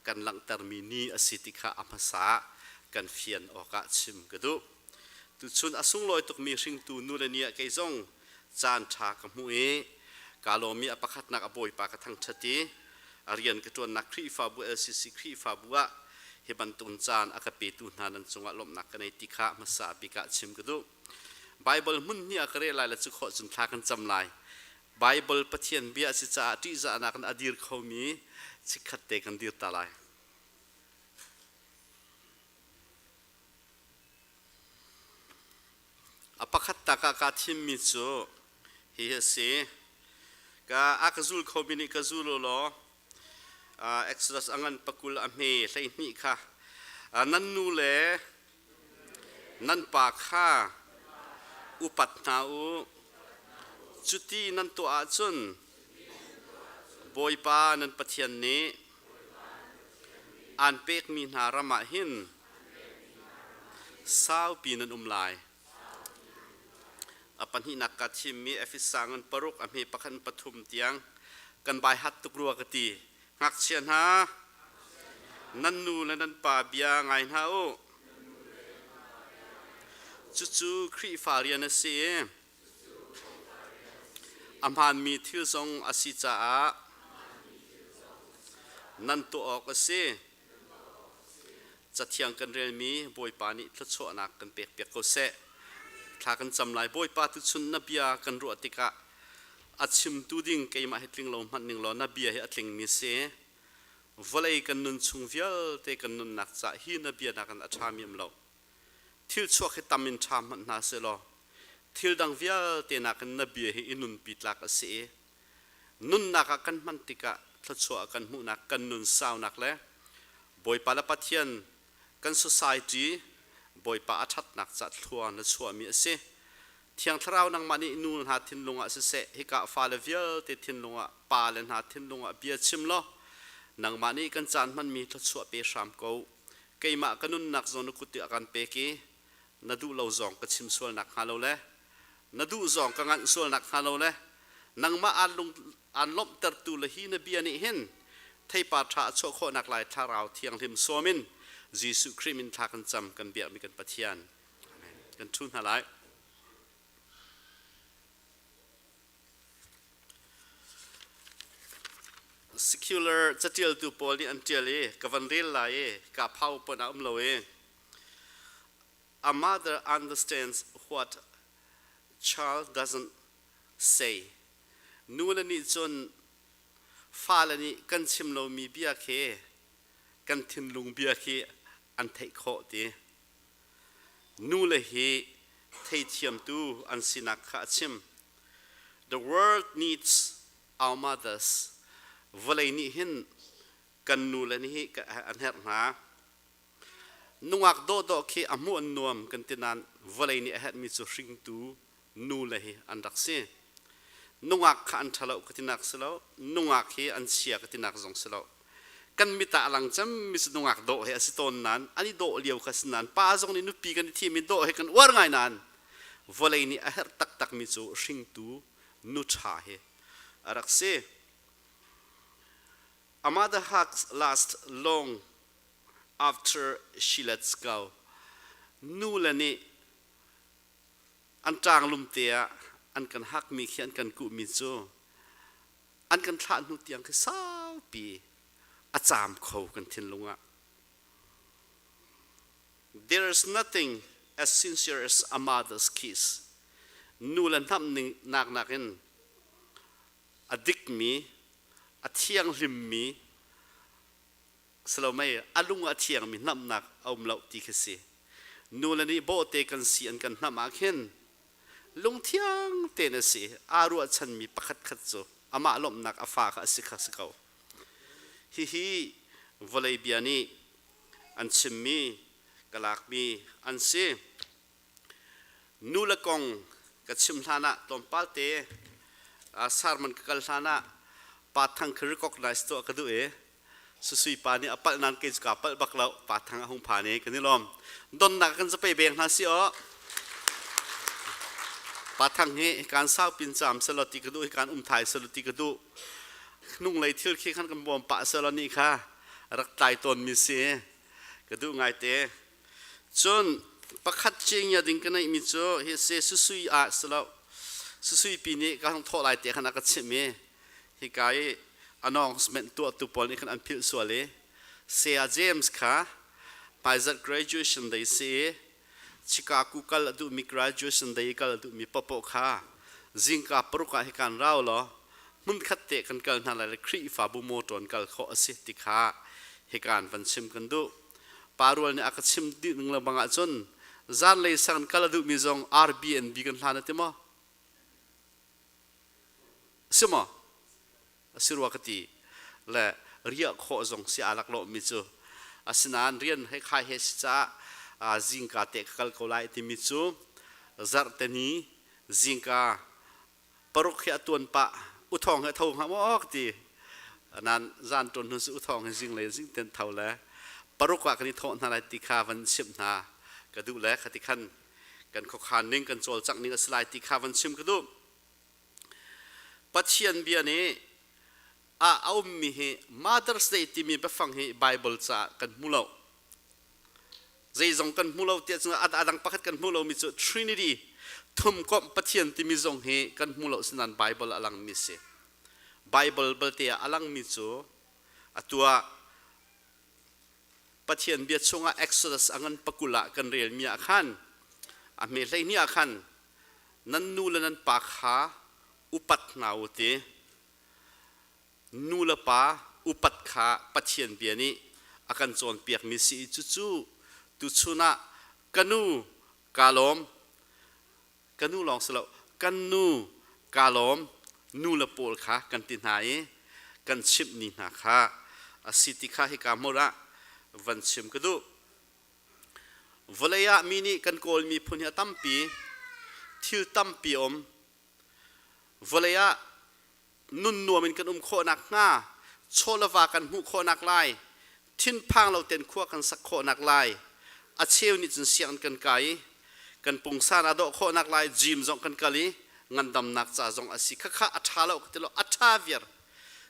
kan langhtermi ni a si ti kha a hmasa kan fian awkah chim ka duh. Tuchun a sunglawi tukmi hringtu nu le ni ah kei zong caan ṭha ka hmuh i kaa lawm i a pakhatnak a Bawipa ka thangṭhat i a rian ka ṭuannak Khrihfabu LCC Khrihfabu ah hi bantuk caan a ka petu hna nan cungah lawmhnak ka nei ti kha hmasa bik ah chim ka duh. Baibal hmun hnih ah ka rel lai le cu khawh cun thla kan cam lai. Baibal Pathian bia a si caah ṭihzahnak in a dir khomi chikkhat te kan dir ta lai. A pakhat tak ah kaa thimmi cu hihi a si. Ka a ka zul khomi nih ka zul u law Exodus a ngan pakul a hme 12 kha nan nu le nan pa kha upat hna u. Cuti nan tuah ahcun Bawipa nan Pathian nih aan pekmi hna ram ah hin saupi nan um lai. A pahnihnak ka thimmi Efesa ngan paruk a hme pakhat pathum tiang kan bai hat tuk rua ka ti. Ngakchia hna, nan nu le nan pa bia ngai hna u. Cucu Khrihfa rian a si i a hmaanmi thil zong a si caah nan tuah awk a si. Cathiang kan relmi Bawipa nih thluachuahnak kan pekpiak ko seh. Thla kan cam lai. Bawipa tuchun na bia kan ruah tikah a chimtu ding keimah hi tling lo hmanh ning law na bia hi a tlingmi si. Vawlei kan nun chung vialte kan nunnak cah hi na bia nakin a ṭhami um lo. Thil chuak hi tam in ṭha hmanh hna sehlaw thil dang vialte nakin na bia hi i nunpi tlak a si i nunnak ah kan hman tikah thluachuah kan hmuhnak kan nun saunak le Bawipa le Pathian kan society Bawipa a ṭhatnak ca thlua na chuahmi a si. Thiang Thlarau nangmah nih nu hna thinlung ah siseh hika fale vialte thinlung ah pale hna thinlung ah bia chim law nangmah nih kan caan hmanmi thluachuah pe hram ko. Keimah ka nunnak zawn na kut ah kan pek i na duh lo zong ka chim sual nak hnga lo le. Na duh zong ka nganh sual nak hnga lo le nangmah aan lung aan lawmhtertu le hi na bia nih hin theipar ṭha a chuah khawh nak lai Thlarau Thianghlim sawm in Jesuh Khrih min thla kan cam kan biakmi kan Pathian. Amen. Kan ṭhu hna lai. Secular catialtu pawl nih an ṭial i ka van rel lai i ka phau pon a um lo i a mother understands what child doesn't say. Nu le nih cun fale nih kan chim lomi bia khi kan thinlung bia khi an theih khawh ti. Nu le hi theithiamtu an sinak kha a chim. The world needs our mothers. Vawlei nih hin kan nu le nih an herh hna. Nungak dawhdawh khi a hmuh an nuam kan ti nain vawlei nih a herhmi cu hringtu nu le hi an rak si. Nungak kha an ṭhalo ka tinak si lo, nungak hi an chia ka tinak zong si lo. Kan mit ah a lang cemmi cu nungak dawh hi a si tawn nain an i dawh lio kha si nain pa zong nih nupi kan i thim i dawh hi kan uar ngai nain vawlei nih a herh taktakmi cu hringtu nu ṭha hi a rak si. A mother hugs last long after she lets go. Nu le nih an ṭaanglum te ah an kan hakmi khi an kan kuhmi cu an kan thlah hnu tiang khi saupi a caam kho kan thinlung ah. There is nothing as sincere as a mother's kiss. Nu le hnamh ning nak nakin a dikmi, a thianghlimmi, Salomei a lung a thiangmi hnamhnak a um lo ti khi si. Nu le nih bawhte kan si an kan hnamh ah khin lungthiang tein a si. Aa ruahchanmi pakhat khat cu amah lawmhnak a fa kha a si kha si ko. Hihi vawlei bia nih an chimmi ka lakmi an si. Nu le kong ka chim hlan ah tlawmpal te sermon ka kal hlan ah Pa Thang khi recognize tuah ka duh i Susui pa nih a palh nain kei cu kaa palh bak lo. Pa Thang a hung phan i kan i lawm. Donnak kan zapei beng hna si aw. Pa Thang hi kaan saupin caam selaw ti ka duh, hi kaan um thai selaw ti ka duh. Hnunglei thil khi khan kan bawm pah selaw nih kha rak tlai tawnmi si. Ka duh ngaite. Cun pakhat cingya ding ka neihmi cu hi se susui ah si lo susui pi nih ka hung thawh lai te khan a ka chimh i hika i announcement tuahtu pawl nih khan an philh sual i Saya James kha hmaizarh graduation day si i Chicago kal a duhmi graduation day i kal a duhmi paohpaoh kha zingka paruk ah hikan rau law hmunkhat te kan kal hna lai le Khrihfabu motor in kal khawh a si ti kha hikan van chim kan duh. Pa rual nih a ka chim dih ning lengmang ahcun zanlei sang kal a duhmi zong Airbnb kan hlan a ti maw? Si maw? A si rua ka ti. Le riah khawh zong si aa laklawhmi cu. Asinain rian he khai he si caah zingka te ka kal ko lai timi cu zarhte ni zingka paruk hi a tuan pah uthawng he tho hnga maw ka ti nan zan tuan hnu cu uthawng he zing le zing ten tho le paruk ah kan i thawh hna lai ti kha van chimh hna ka duh le khati khan kan khuakhan ning kan cawlcangh ning a si lai ti kha van chim ka duh Pathian bia nih a a ummi hi Mother's Day timi biafang hi Bible caah kan hmu lo Zeizong kan hmu lo tiah cun a dang pakhat kan hmuh lomi cu Trinity thumkomh Pathian timi zong hi kan hmu lo sinain Bible a langmi si. Bible balte ah a langmi cu atu ah Pathian bia chungah Exodus a ngan pakul ah kan relmi ah khan a hme 12 ah khan nan nu le nan pa kha upat hna u ti Nu le pa upat kha Pathian bia nih a kan cawnpiakmi si i cucu tuchun ah ka nu kaa lawm, ka nu lawng si lo, kan nu kaa lawm, nu le pawl kha kan ti hna i kan chimh ni hna kha a si ti kha hika hmur ah van chim ka duh. Vawlei ah mi nih kan kawl miphun hi a tampi, thil tampi a um. Vawlei ah nun nuam in kan um khawh nakhnga chaw le va kan hmuh khawh nak lai thinphang lo ten khua kan sak khawh nak lai a cheu nih cun sianginn kan kai i Kan pungsan a dawh khawhnak lai gym zong kan kal i ngandamnak ca zong a si. Khakha a ṭha lo ka ti lo, a ṭha viar.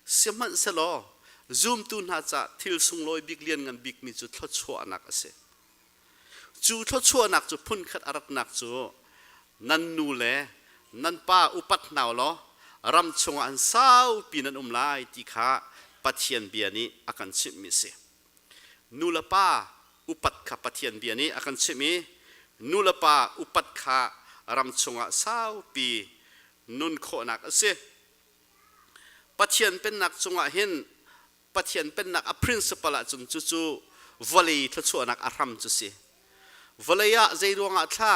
Sihmanhsehlaw zumtu hna ca thil sunglawi bik lian ngan bikmi cu thluachuahnak a si. Cu thluachuahnak cu phunkhat a ratnak cu nan nu le nan pa upat hna law ram chungah an saupi nan um lai ti kha Pathian bia nih a kan chimhmi a si. Nu le pa upat kha Pathian bia nih a kan chimh i nu le pa upat kha ram chungah saupi nun khawhnak a si. Pathian pennak cungah hin Pathian pennak a principle ahcun cucu vawlei thluachuahnak a hram cu si. Vawlei ah zei ruangah thla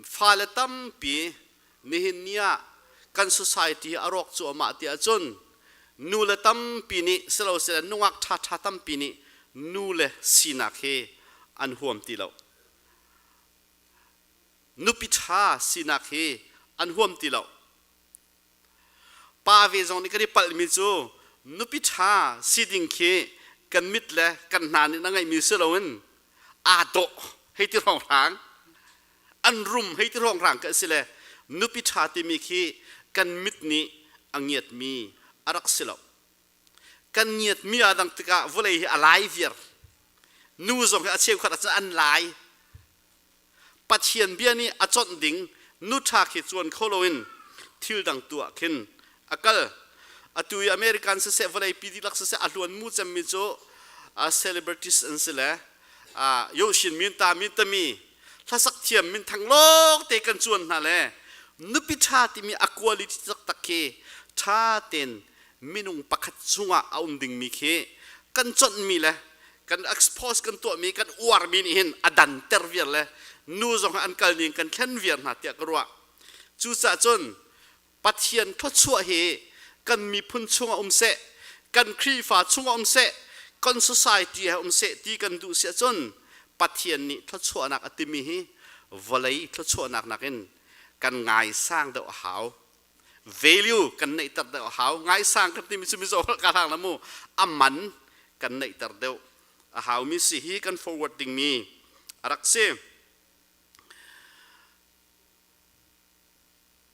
fale tampi nihin ni ah kan society a rawk cuahmah ti ahcun nu le tampi nih silosile nungak ṭhaṭha tampi nih nu le sinak hi an huam ti lo. Nupi ṭha sinak hi an huam ti lo. Pa ve zong nih kan i palhmi cu nupi ṭha si ding khi kan mit le kan hna nih na ngeihmi si loin aa dawh hei ti hrawnghrang an rum hei ti hrawnghrang ka si le nupi ṭha timi khi kan mit nih a ngiatmi a rak si lo. Kan ngiatmi aa dang tikah vawlei hi a lai viar. Nu zong hi a cheukhat ahcun an lai. Pathian bia nih a conh ding nuṭha khi cuan kho loin thil dang tu ah khin a kal. Atu i American siseh vawleipi dihlak siseh a hluan mu cemmi cu celebrities an si le Yoshin min ta min tami hlasak thiam min thang lawng te kan cuan hna le nupi ṭha timi a quality taktak khi ṭha tein minung pakhat chungah a um dingmi khi kan conhmi le kan expose kan tuahmi kan uarmi nih hin a danter viar le nu zong an kal ning kan thlen viar hna tiah ka ruah. Cucaah cun Pathian thluachuah hi kan miphun chungah um seh, kan Khrihfa chungah um seh, kan society ah um seh ti kan duh si ahcun Pathian nih thluachuahnak a timi hi vawlei thluachuahnak nakin kan ngaisang deuh a hau. Value kan neihter deuh a hau. Ngaisang kan timi cu mizaw ka hlang la mu. A man kan neihter deuh a haumi si hi kan forward dingmi a rak si.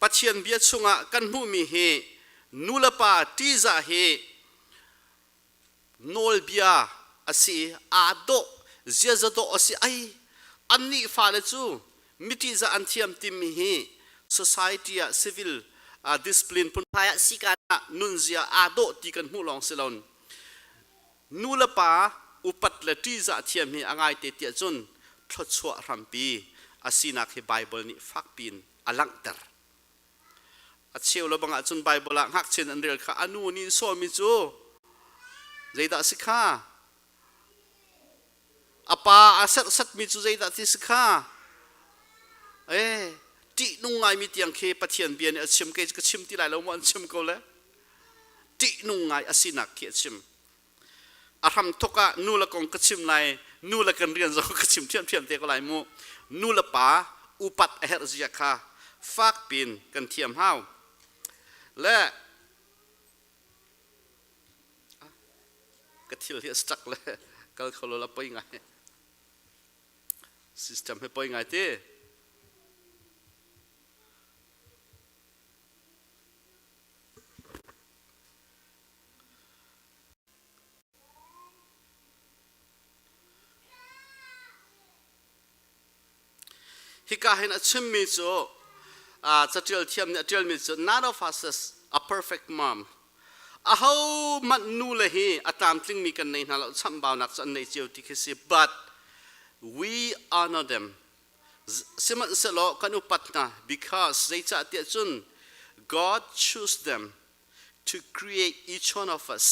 Pathian bia chungah kan hmuhmi hi nulepa ṭihzah hi nawlbia a si i aa dawh ziaza dawh a si ai annih fale cu mi ṭihzah an thiam timi hi society ah civil discipline phunphai ah sikan ah nunzia aa dawh ti kan hmuh lawng si lo nu le pa upat le ṭihzah thiam hi a ngaite tiah cun thluachuah hrampi a sinak hi Bible nih fakpi in a langhter. A cheu le bang ahcun Bible ah ngakchia an rel kha a nu nih sawmi cu zeidah a si kha? A pa a serhsatmi cu zeidah ti si kha? Eh, ṭihnung ngaimi tiang khi Pathian bia nih a chim kei ka chim ti lai lo maw an chim ko le ṭihnung ngai a sinak khi a chim. A hramthok ah nu le kong ka chim lai, nu le kan rian zong ka chim ṭhiamṭhiam te ko lai mu. Nu le pa upat a herh zia kha fak pin kan thiam hau. Le ka thil hi a stuck le kal kho lo la poi ngai. System hi poi ngai ti. Hika hin a chimmi cu caṭial thiam nih a ṭialmi cu none of us is a perfect mom. Aho hmanh nu le hi a tlamtlingmi kan nei hna lo chamhbaunak cu an nei cio ti khi si but we honor them. Sihmanhsehlaw kan upat hna because zeicah tiah cun God choose them to create each one of us.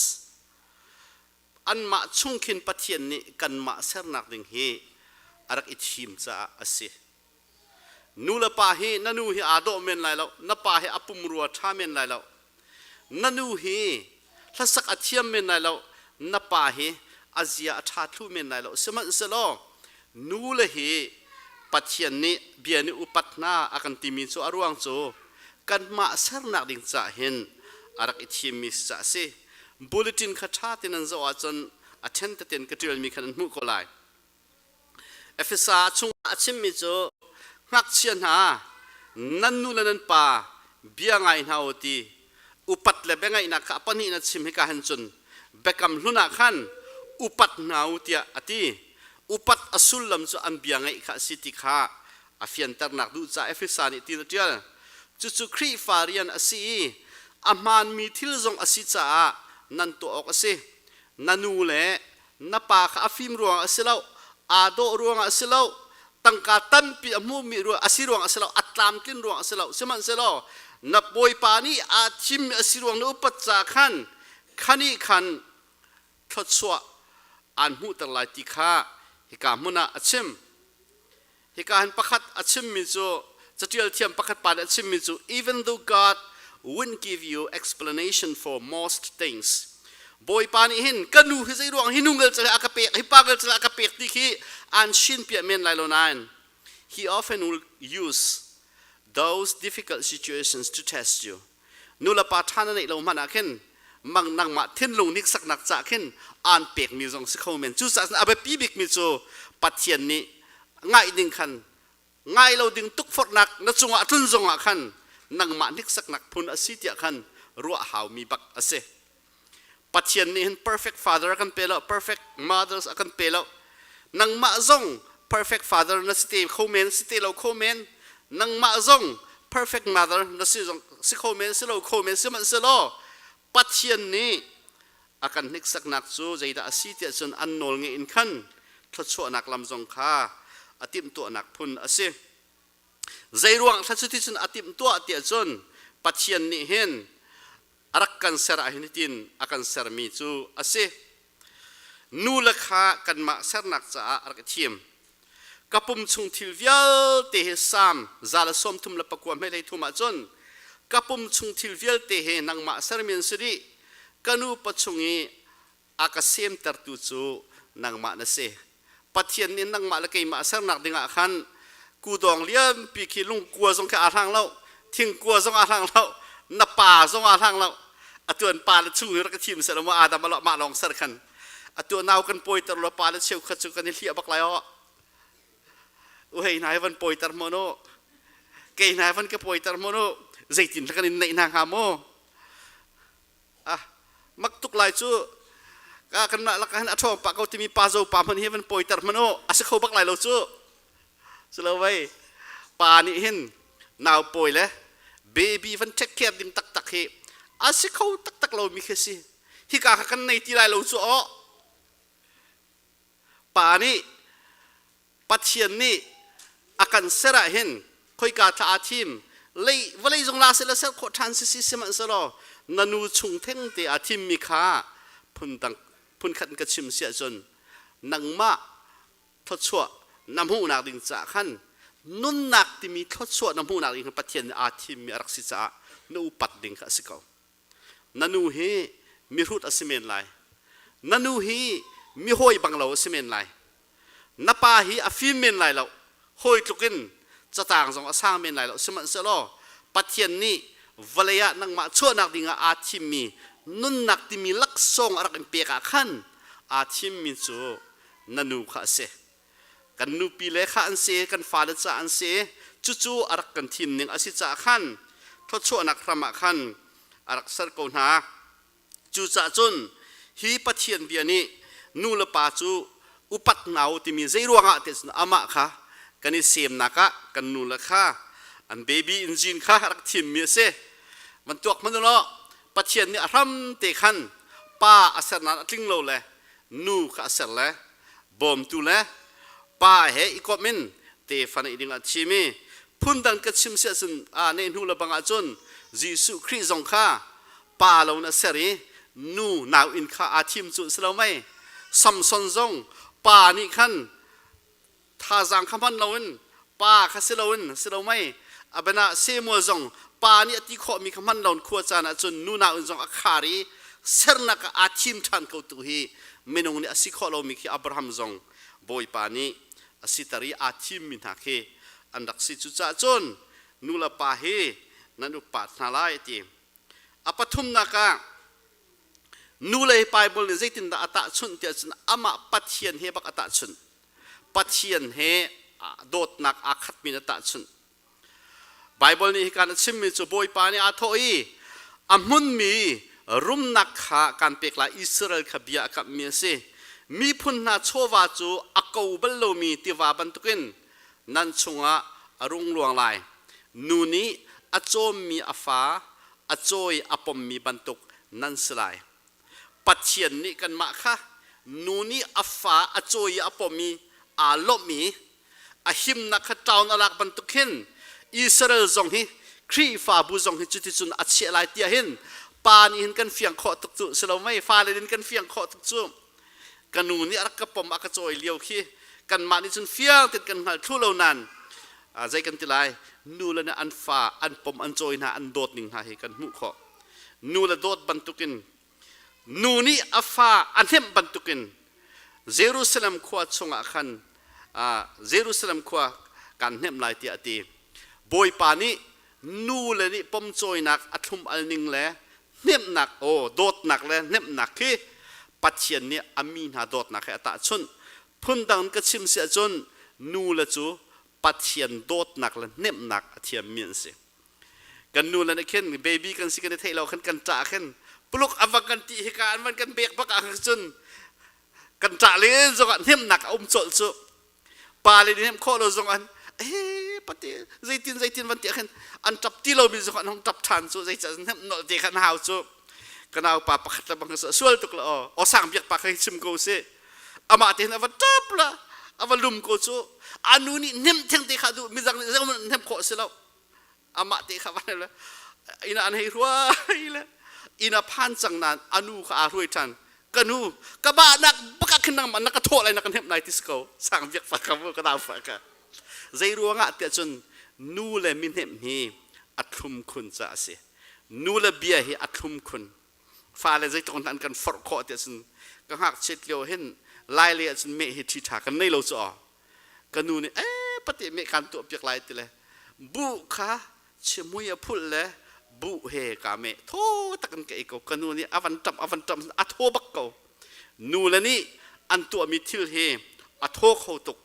Anmah chung khin Pathian nih kanmah sernak ding hi a rak i thim caah a si. Nu le pa hi na nu hi aa dawh men lai lo, na pa hi a pumrua ṭha men lai lo. Na nu hi hlasak a thiam men lai lo, na pa hi a zia a ṭha thlu men lai lo. Sihmanhsehlaw nu le hi Pathian nih bia nih upat hna a kan timi cu a ruang cu kanmah sernak ding caah hin a rak i thimmi si caah a si. Bulletin kha ṭha tein an zoh ahcun a ṭhen teten ka ṭialmi khan an hmuh ko lai. Efesa chungah a chimmi cu. Ngakchia hna, nan nu le nan pa bia ngai hna u ti upat le biangaihnak kha a pahnih na chim hika hin cun biakam hlun ah khan upat hna u tiah a ti. Upat a sullam cu an bia ngaih kha a si ti kha a fianternak duh caah Efesa nih tin a ṭial. Cucu Khrihfa rian a si i a hmaanmi thil zong a si caah nan tuah awk a si. Na nu le na pa kha a fim ruangah a si lo, aa dawh ruangah a si lo, tangka tampi a hmuhmi ruang a si ruangah a si lo, a tlamtlin ruangah a si lo. Sihmanhsehlaw na bawipa nih aa thimmi a si ruang na upat ca khan khanih khan thluachuah aan hmuhter lai ti kha hika hmun ah a chim. Hika hin pakhat a chimmi cu catial thiam pakhat pa nih a chimmi cu even though God wouldn't give you explanation for most things Bawipa nih hin ka nu hi zei ruang hi nu ngel cale a ka pek hi pa ngel cale a ka pek ti khi an shin piah men lai lo nain he often will use those difficult situations to test you nu le pa ṭha na neih lo hmanh ah khin mang nangmah thinlung hniksaknak cah khin aan pekmi zong si kho men cucaah a biapi bikmi cu Pathian nih ngaih ding khan ngai lo ding tukforhnak na cungah tlun zongah khan nangmah hniksaknak phun a si tiah khan ruah haumi bak a si Pathian nih hin perfect father a kan pe lo perfect mothers a kan pe lo nangmah zong perfect father na si te kho men si te lo kho men nangmah zong perfect mother na si zong si kho men si lo kho men sihmanhsehlaw Pathian nih a kan hniksaknak cu zeidah a si tiah cun an nawl ngeih in khan thluachuahnak lam zong kha a timhtuahnak phun a si zeiruang thla cu ti cun a timhtuah tiah cun Pathian nih hin a rak kan ser ah hin hitin a kan sermi cu a si. Nu le kha kanmah sernak caah a rak i thim. Ka pum chung thil vialte hi Salm 139 hmeilei thum ah cun ka pum chung thil vialte hi nangmah sermi an si dih. Ka nu pachung i a ka semtertu cu nangmah na si. Pathian nih nangmah le keimah sernak dingah khan kudawng lianpi khi lungkua zong khi aa hlang lo thingkua zong aa hlang lo na pa zong aa hlang lo atu an pa le chung hi rak i thim seh lo Adam a mah lawng ser khan atu nau kan pawiter lo pa le cheukhat cu kan i hliah bak lai aw uhei hna hi van pawiter mo no kei hna van ka pawiter mo no zeitin kan in neih hna hnga maw ah mak tuk lai cu ka kan mah lak hin a ṭhawng pah ko timi pa zo pa hmanh hi van pawiter hmanh u a si kho bak lai lo cu si lo vei pa nih hin nau pawi le baby van take care ding taktak hi a si kho taktak lo mi khi si hika kha kan nei ti lai lo cu aw Pa nih Pathian nih a kan ser ah hin khoika thla aa thim lei vawlei zong la seh la ser khawh ṭhan si si sihmanhsehlaw na nu chung theng te aa thimmi kha phundang phunkhat in ka chim si ahcun nangmah thluachuah na hmuhnak ding caah khan nunnak timi thluachuah na hmuhnak ding khan Pathian nih aa thimmi a rak si caah na upat ding kha a si ko. Na nu hi mihrut a si men lai. Na nu hi mihawi bang lo a si men lai. Na pa hi a fim men lai lo. Hawi tluk in catang zong a sang men lai lo. Sihmanhsehlaw Pathian nih vawlei ah nangmah chuahnak dingah aa thimmi nunnak timi laksawng a rak in pek ah khan aa thimmi cu na nu kha a si. Kan nupi le kha an si, kan fale ca an si. Cucu a rak kan thim ning a si caah khan thluachuahnak hram ah khan a rak ser ko hna. Cucaah cun hi Pathian bia nih nu le pa cu upat hna u timi zei ruangah ti cun amah kha kan i semnak ah kan nu le kha an baby engine kha a rak thimmi a si. Van tuak hmanh u law Pathian nih a hram te khan pa a sernak a tling lo le nu kha a ser le bawmtu le pa he i komh in tefa neih ding ah thim i phundang ka chim si ahcun a neh hnu le bang ahcun Jesuh Khrih zong kha pa lo in a ser i nu nau inn kha aa thim cu si lo mei Samson zong pa nih khan thazaang kha hman loin pa kha si loin si lo mei abana Samuel zong pa nih a ti khawhmi kha hman loin khua caan ahcun nu nau in zong a khar i sernak ah aa thim ṭhan ko tu hi minung nih a si khawh lomi khi Abraham zong Bawipa nih a siter i aa thimmi hna khi an rak si cucaah cun nu le pa hi nan upat hna lai a ti a pathumnak ah nu le Bible nih zeitindah a tahchunh tiah cun amah Pathian he bak a tahchunh Pathian he dawtnak aa khatmi na tahchunh. Baibal nih hikan a chimmi cu Bawipa nih aa thawh i a hmunmi rumnak kha kan pek lai Israel kha bia a kamhmi a si. Miphun hna chawva cu a ko bal lomi tiva bantukin nan chungah a rung luang lai. Nu nih a cawmmi a fa a cawi a pommi bantuk nan si lai. Pathian nih kanmah kha nu nih a fa a cawi i a pom i aa lawmh i a himnak kha town a lak bantuk hin Israel zong hi Khrihfabu zong hi cuticun a chiah lai tiah hin pa nih hin kan fiang khawh tuk cu si lo mei fale nih kan fiang khawh tuk cu ka nu nih a rak ka pom a ka cawi lio khi kanmah nih cun fiang tein kan hngal thlu lo nain zei kan ti lai nu le nih an fa an pom an cawi hna an dawt ning hna hi kan hmuh khawh nu le dawt bantukin nu nih a fa a hnemh bantukin Jerusalem khua chungah khan Jerusalem khua kan hnemh lai tiah a ti Bawipa nih nu le nih pomcawinak a thlum al ning le hnemhnak aw dawtnak le hnemhnak khi Pathian nih a mi hna dawtnak he a tahchunh phundang ka chim si ahcun nu le cu Pathian dawtnak le hnemhnak a thiammi an si kan nu le nih khin baby kan si kan i theih lo khan kan ṭah khin puluk a va kan ti hika an van kan bek bak ah cun kan ṭah len zongah hnemhnak a um colh cu pa le nih hnemh khawh lo zong an he pate zeitin zeitin van ti khin an ṭap ti lomi zong an hung ṭap ṭhan cu zeicah hnemh nolh te khan hau cu ka nau pa pakhat le bang sual tuk la aw aw sang biak pa kha chim ko si amah te hin a va ṭap la a va lum ko cu anu nih hnem theng te kha duh midang nih hnem khawh si lo amah te kha van le ina an hei hruai le ina phan cang nan anu kha aa hruai ṭhan ka nu ka ba nak baka khin nang na ka thawh lai na ka hnemh lai ti si ko sang biak fa ka ka dau fa ka zei ruangah tiah cun nu le mi hnemh hi a thlum khun ca a si nu le bia hi a thlum khun fale zeitluk in an kan forh khawh tiah cun ka ngakchiat lio hin lai le ah cun meh hi ṭhi ṭha kan nei lo cu aw ka nu nih ee pate meh kan tuah piak lai ti le buh kha chimui a phulh le buh he ka meh thaw tak in ka ei ko ka nu nih a van ṭamh a van ṭamh a thaw bak ko nu le nih an tuahmi thil hi a thaw kho tuk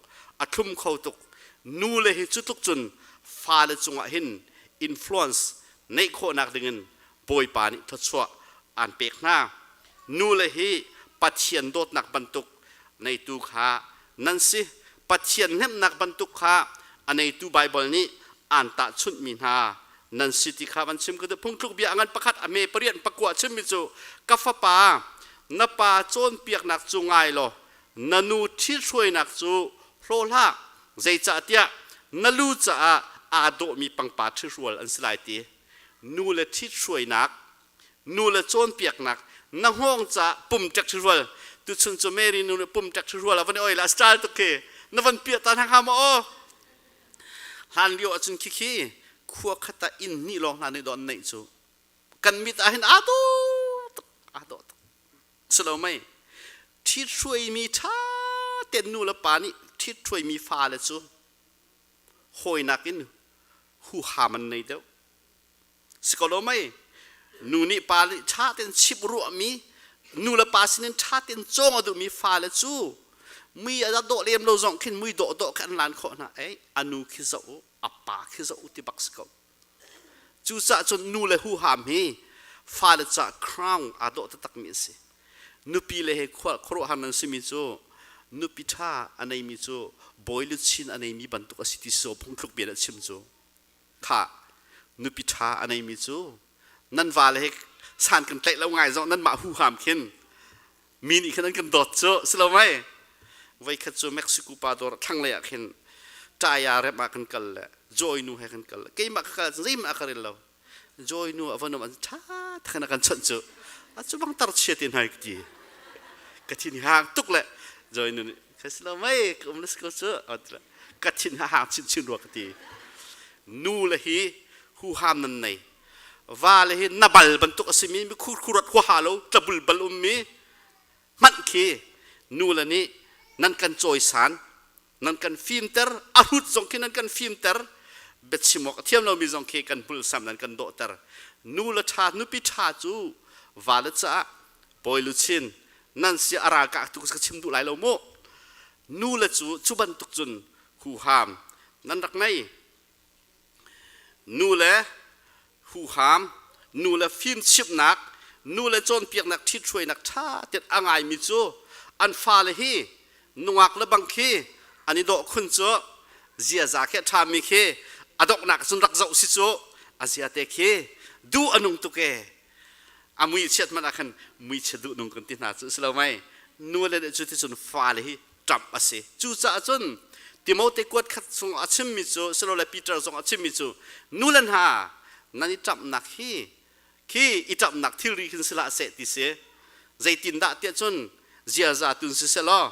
a thlum kho tuk nu le hi cu tluk cun fale cungah hin influence neih khawhnak dingin Bawipa nih thluachuah aan pek hna. Nule hi Pathian dawtnak bantuk neitu kha nan si. Pathian hnemhnak bantuk kha a neitu Baibal nih aan tahchunhmi hna nan si ti kha van chim ka duh. Phungthluk bia a ngan pakhat a me pariat pakua chimmi cu ka fapa na pa cawnpiaknak cu ngai law na nu ṭhithruainak cu hlaw hlah zeicahtiah na lu caah aa dawhmi pangpar ṭhihrual an si lai ti. Nu le ṭhithruainak nu le cawnpiaknak na hngawng ca pum ṭek ṭhirual tuchun cu Mary nu nih pum ṭek ṭhirual a van i oi la style tuk khi na van piah ta hna hnga maw aw hlan lio ahcun khikhi khua khat ah inn hnih lawng hna nih dawh an neih cu kan mit ah hin aa dawh tuk aa dawh tuk si lo mei ṭhithruaimi ṭha tein nu le pa nih ṭhithruaimi fale cu hawinak in huham an nei deuh si ko lo mei nu nih pa nih ṭha tein chimh ruahmi nu le pa sinin ṭha tein cawng a duhmi fale cu mui a dawh lem lo zong khin mui dawh dawh kha an lan khawh hna ei a nu khi zoh u a pa khi zoh u ti bak si ko cucaah cun nu le huham hi fale ca crown aa dawh taktakmi an si nupi le he khuaruahhar nan simi cu nupi ṭha a neimi cu bawi luchin a neimi bantuk a si ti so phungthluk bia a chim cu kha nupi ṭha a neimi cu nan vale he san kan tlaih lo ngai zong nanmah huham khin mi nih khin an kan dawt cu si lo mei voikhat cu Mexico pa dawr thlanglei ah khin ṭaya rep ah kan kal le joy nu he kan kal keimah ka kal zeimah ka rel lo joy nu a van um an ṭha takin a kan chawnh cu a cu bang tar chia te hnai ka ti ka thin hang tuk le joy nu nih ka si lo mei ka um le si ko cu ka thin ha hang chinchin rua ka ti nu le hi huham nan nei va le hi na bal bantuk a simi mi khurkhurat huaha lo tlabul bal ummi hmanh khi nu le nih nan kan cawisan nan kan fimter a hrut zong khi nan kan fimter biachim awk a thiam lomi zong khi kan hmulsam nan kan dawhter nu le ṭha nupi ṭha cu va le caah bawi luchin nan si a ralkah tu ka chim duh lai lo mu nu le cu cu bantuk cun. Huham nan rak ngei. Nu le huham, nu le fimchimhnak, nu le cawnpiaknak ṭhithruainak ṭha tein a ngaimi cu an fale hi nungak le bang khi an i dawh khun cu ziaza khi a ṭhami khi a donghnak cun rak zoh si cu a zia te khi duh a nung tuk ee a mui chiat hmanh ah khan mui chia duh nung kan ti hna cu si lo mei nu le nih cu ti cun fale hi ṭamh a si cucaah cun Timote kuat khat chung a chimmi cu silole Peter zong a chimmi cu nu le hna nan i ṭamhnak hi khi i ṭamhnak thilri khin si hlah seh ti si zeitindah tiah cun ziaza tun si selaw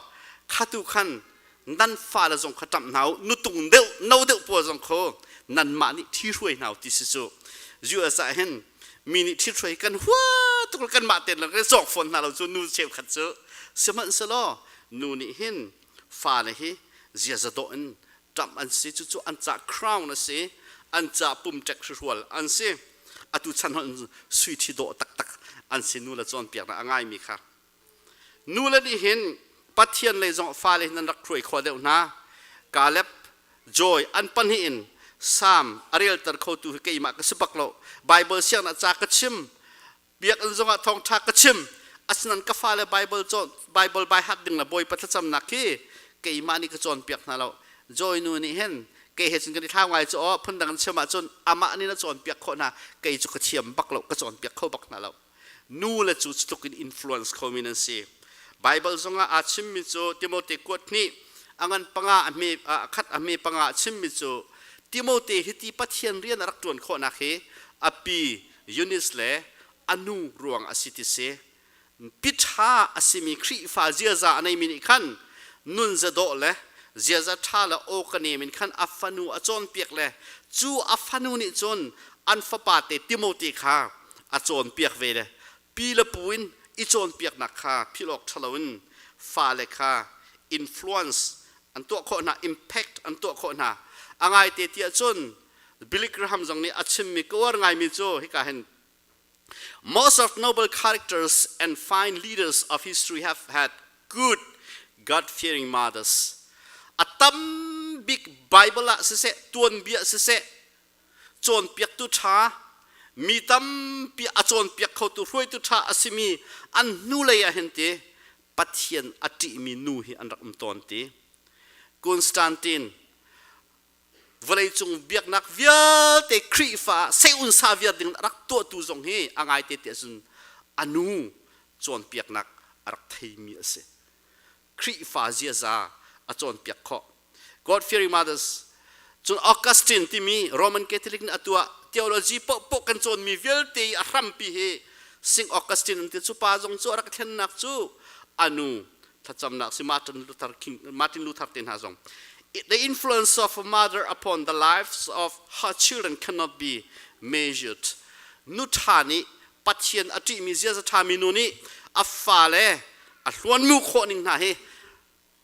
khatu khan nan fale zong kha ṭamh hna u nutung deuh no deuh pawl zong kho nanmah nih ṭhihruai hna u ti si cu US ah hin mi nih ṭhihruai kan hua tuk kanmah tein le kan cawk fawn hna lo cu nu cheukhat cu sihmanhsehlaw nu nih hin fale hi ziaza dawh in ṭamh an si cucu an ca crown a si an ca pumṭek hrual an si atu chan hon sui ṭhi dawh taktak an si nu le cawnpiaknak a ngaimi kha nu le nih hin Pathian lei zong fale hin an rak hruai khawh deuh hna Caleb Joy an pahnih in Sam a relter khotu hi keimah ka si bak lo Bible siangnak ca ka chim biakinn zongah thawngṭha ka chim asinain ka fale Bible cawn Bible by heart ding le Bawipa thlacamnak khi keimah nih ka cawnpiak hna lo Joy nu nih hin kei he cun kan i thlau ngai cu aw phundang in chim ahcun amah nih na cawnpiak khawh hna kei cu ka thiam bak lo ka cawnpiak kho bak hna lo nu le cu tluk in influence khomi nan si Bible zongah aa chimmi cu Timote kuat hnih a ngan panga a hme a khat a hme panga a chimmi cu Timote hi ti Pathian rian a rak ṭuan khawhnak hi a pi Eunice le a nu ruang a si ti si. Piṭha a simi Khrihfa ziaza a neimi nih khan nun zadawh le ziaza ṭha le aw ka nem in khan a fanu a cawnpiak le cu a fanu nih cun an fapa te Timote kha a cawnpiak ve le pi le pu in i cawnpiaknak kha philh awk ṭhalo in fale kha influence an tuah khawh hna impact an tuah khawh hna a ngaite tiah cun Billy Graham zong nih a chimmi ka uar ngaimi cu hika hin Most of noble characters and fine leaders of history have had good God-fearing mothers. A tam bik Bible ah siseh, tuanbia siseh, cawnpiaktu ṭha, mi tampi a cawnpiak khotu hruaitu ṭha a simi an hnulei ah hin ti Pathian a ṭihmi nu hi an rak um tawn ti. Constantine vawleicung biaknak vialte Khrihfa seun sa viar ding rak tuahtu zong hi a ngaite ti ahcun a nu cawnpiaknak a rak theimi a si. Khrihfa ziaza a cawnpiak khawh. God fearing mothers cun Augustine timi Roman Catholic nih a tuah theology paohpaoh kan cawnmi vialte i a hrampi hi St. Augustine an ti cu pa zong cu a rak thlennak cu a nu thlacamnak si Martin Luther King Martin Luther te hna zong the influence of a mother upon the lives of her children cannot be measured nu ṭha nih Pathian a ṭihmi ziaza ṭhami nu nih a fale a hluanmu khawh ning hna hi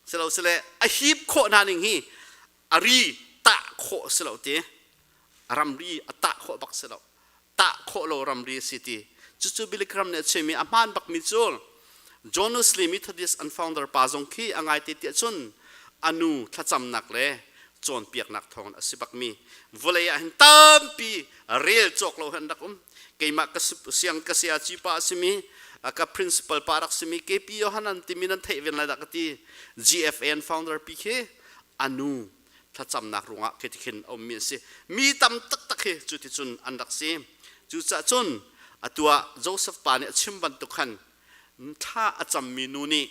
silo sile a hip khawh hna ning hi a ri tah khawh si lo ti ramri a tah khawh bak si lo tah khawh lo ramri a si ti cucu Billy Graham nih a chimmi a hmaan bakmi cu John Wesley Methodist an founder pa zong khi a ngai te tiah cun a nu thlacamnak le cawnpiaknak thawngin a si bakmi vawlei ah hin tampi rel cawk lo han rak um keimah ka siang ka siaci pa a simi ka principal pa rak simi KP Yohanan timi nan theih ven lai dah ka ti GFN founder pi khi anu thlacamnak ruangah khi ti khin a ummi an si mi tam taktak hi cu ti cun an rak si cucaah cun atu ah Joseph pa nih a chim bantuk khan thla a cammi nu nih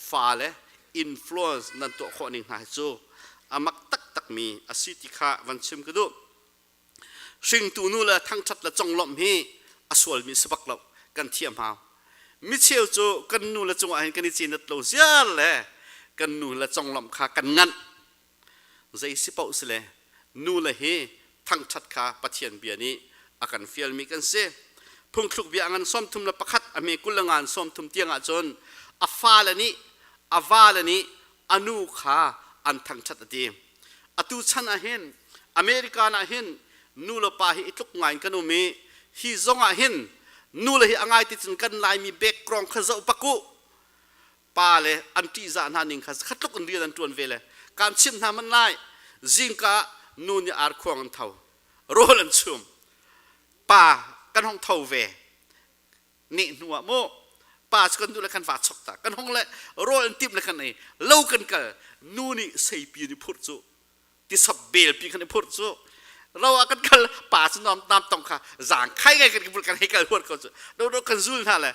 fale influence nan tuah khawh ning hna hi cu a mak taktakmi a si ti kha van chim ka duh hringtu nu le thangṭhat le conglawmh hi a sualmi si bak lo kan thiam hau micheu cu kan nu le cungah hin kan i cinat lo ziar le kan nu le conglawmh kha kan nganh zei si paoh si le nu le hi thangṭhat kha Pathian bia nih a kan fialmi kan si phungthluk bia ngan 31 a me kul le ngan 30 tiang ahcun a fale nih a vale nih a nu kha an thangṭhat a ti atu chan ah hin American ah hin nu le pa hi i tluk ngai in kan um i hi zong ah hin nu le hi a ngai ti cun kan Laimi background kha zoh bak u pa le an ṭihzah hna ning kha khat tluk in rian an ṭuan ve le kan chimh hna man lai. Zingka nu nih arkhuang an tho. Rawl an chum. Pa kan hong tho ve. Ni hnu ah mu pa cu kan duh le kan va chok ta. Kan hong le rawl an timh le kan ei. Lo kan kal. Nu nih seipi an i phurh cu. Tisap belpi kan i phurh cu. Lo ah kan kal pa cu nam nam tong kha zaang khai ngai kan kan hei kal huat ko cu. Do do kan zul hna le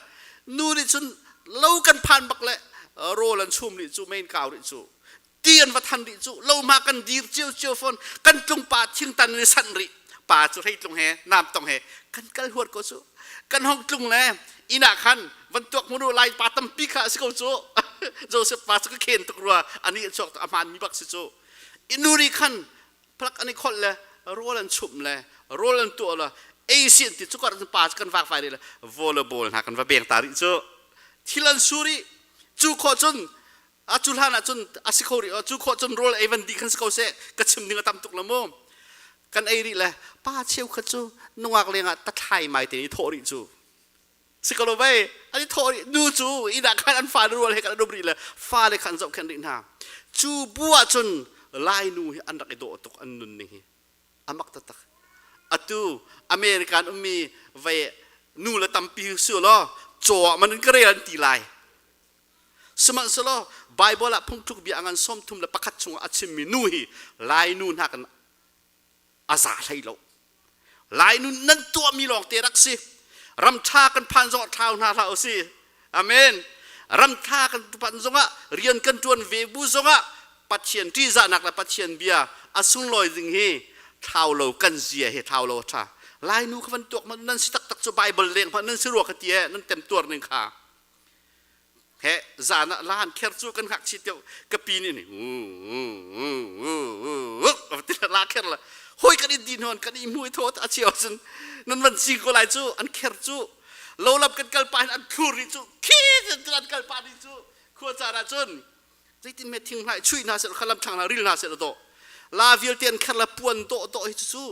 nu nih cun lo kan phan bak le rawl an chum rih cu main kau rih cu ti an va than rih cu lo ma kan dir cio cio fawn kan tlung pa thingtan in sanh rih pa cu hreitlung he nam tong he kan kal huat ko cu kan hong tlung le inn ah khan van tuak muru lai pa tampi kha a si ko cu Joseph pa cu ka khen tuk rua ani chuak a hmaan mi bak si cu inuri khan plak an i kholh le rawl an chumh le rawl an tuah le ei si an ti cu kar pa cu kan vak vai le volleyball hna kan va beng ta rih cu thil an suri cu khawh cun a cu hlan ah cun a si kho rih cu khawh cun rawl ei van dih khan si ko seh ka chim ding a tam tuk la mu kan ei rih le pa cheu kha cu nungak leng ah tathlai mai te ni thawh rih cu si ko lo vei an i thawh rih nu cu inn ah khan an fa rual he kan um rih le fa le khan zohkhenh rih hna cu bu ah cun lai nu hi an rak i dawh tuk an nun ning hi a mak taktak atu American ummi vei nu le tampi su law caw ah man in ka rel an ti lai Sihmanhsehlaw Baibal ah phungthluk bia a ngan 31 chungah a chimmi nu hi Lainu hna kan a za hlei lo. Lainu nan tuahmi lawng te rak si. Ram ṭha kan phan zongah thlau hna hlah usih. Amen. Ram ṭha kan phan zongah rian kan ṭuan ve bu zongah Pathian ṭihzahnak le Pathian bia a sunglawi ding hi thlau lo kan zia hi thlau lo a ṭha. Lainu kha van tuak hmanh nan si taktak cu Baibal leng hmanh nan si rua ka ti ee nan temtuar ning kha. He zan ah laan kher cu kan ngakchi teo ka pi nih nih ti la kher la hoi kan in din hon kan i mui thot a chio cun nan van sing ko lai cu an kher cu lo lam kan kal pa hin an thlur ri cu khi an kal pa ni cu khua caan ah cun zeitin me thing hlai chui hna seh khalam thlang na ril hna seh do la vialte an kher la puan do do hi cu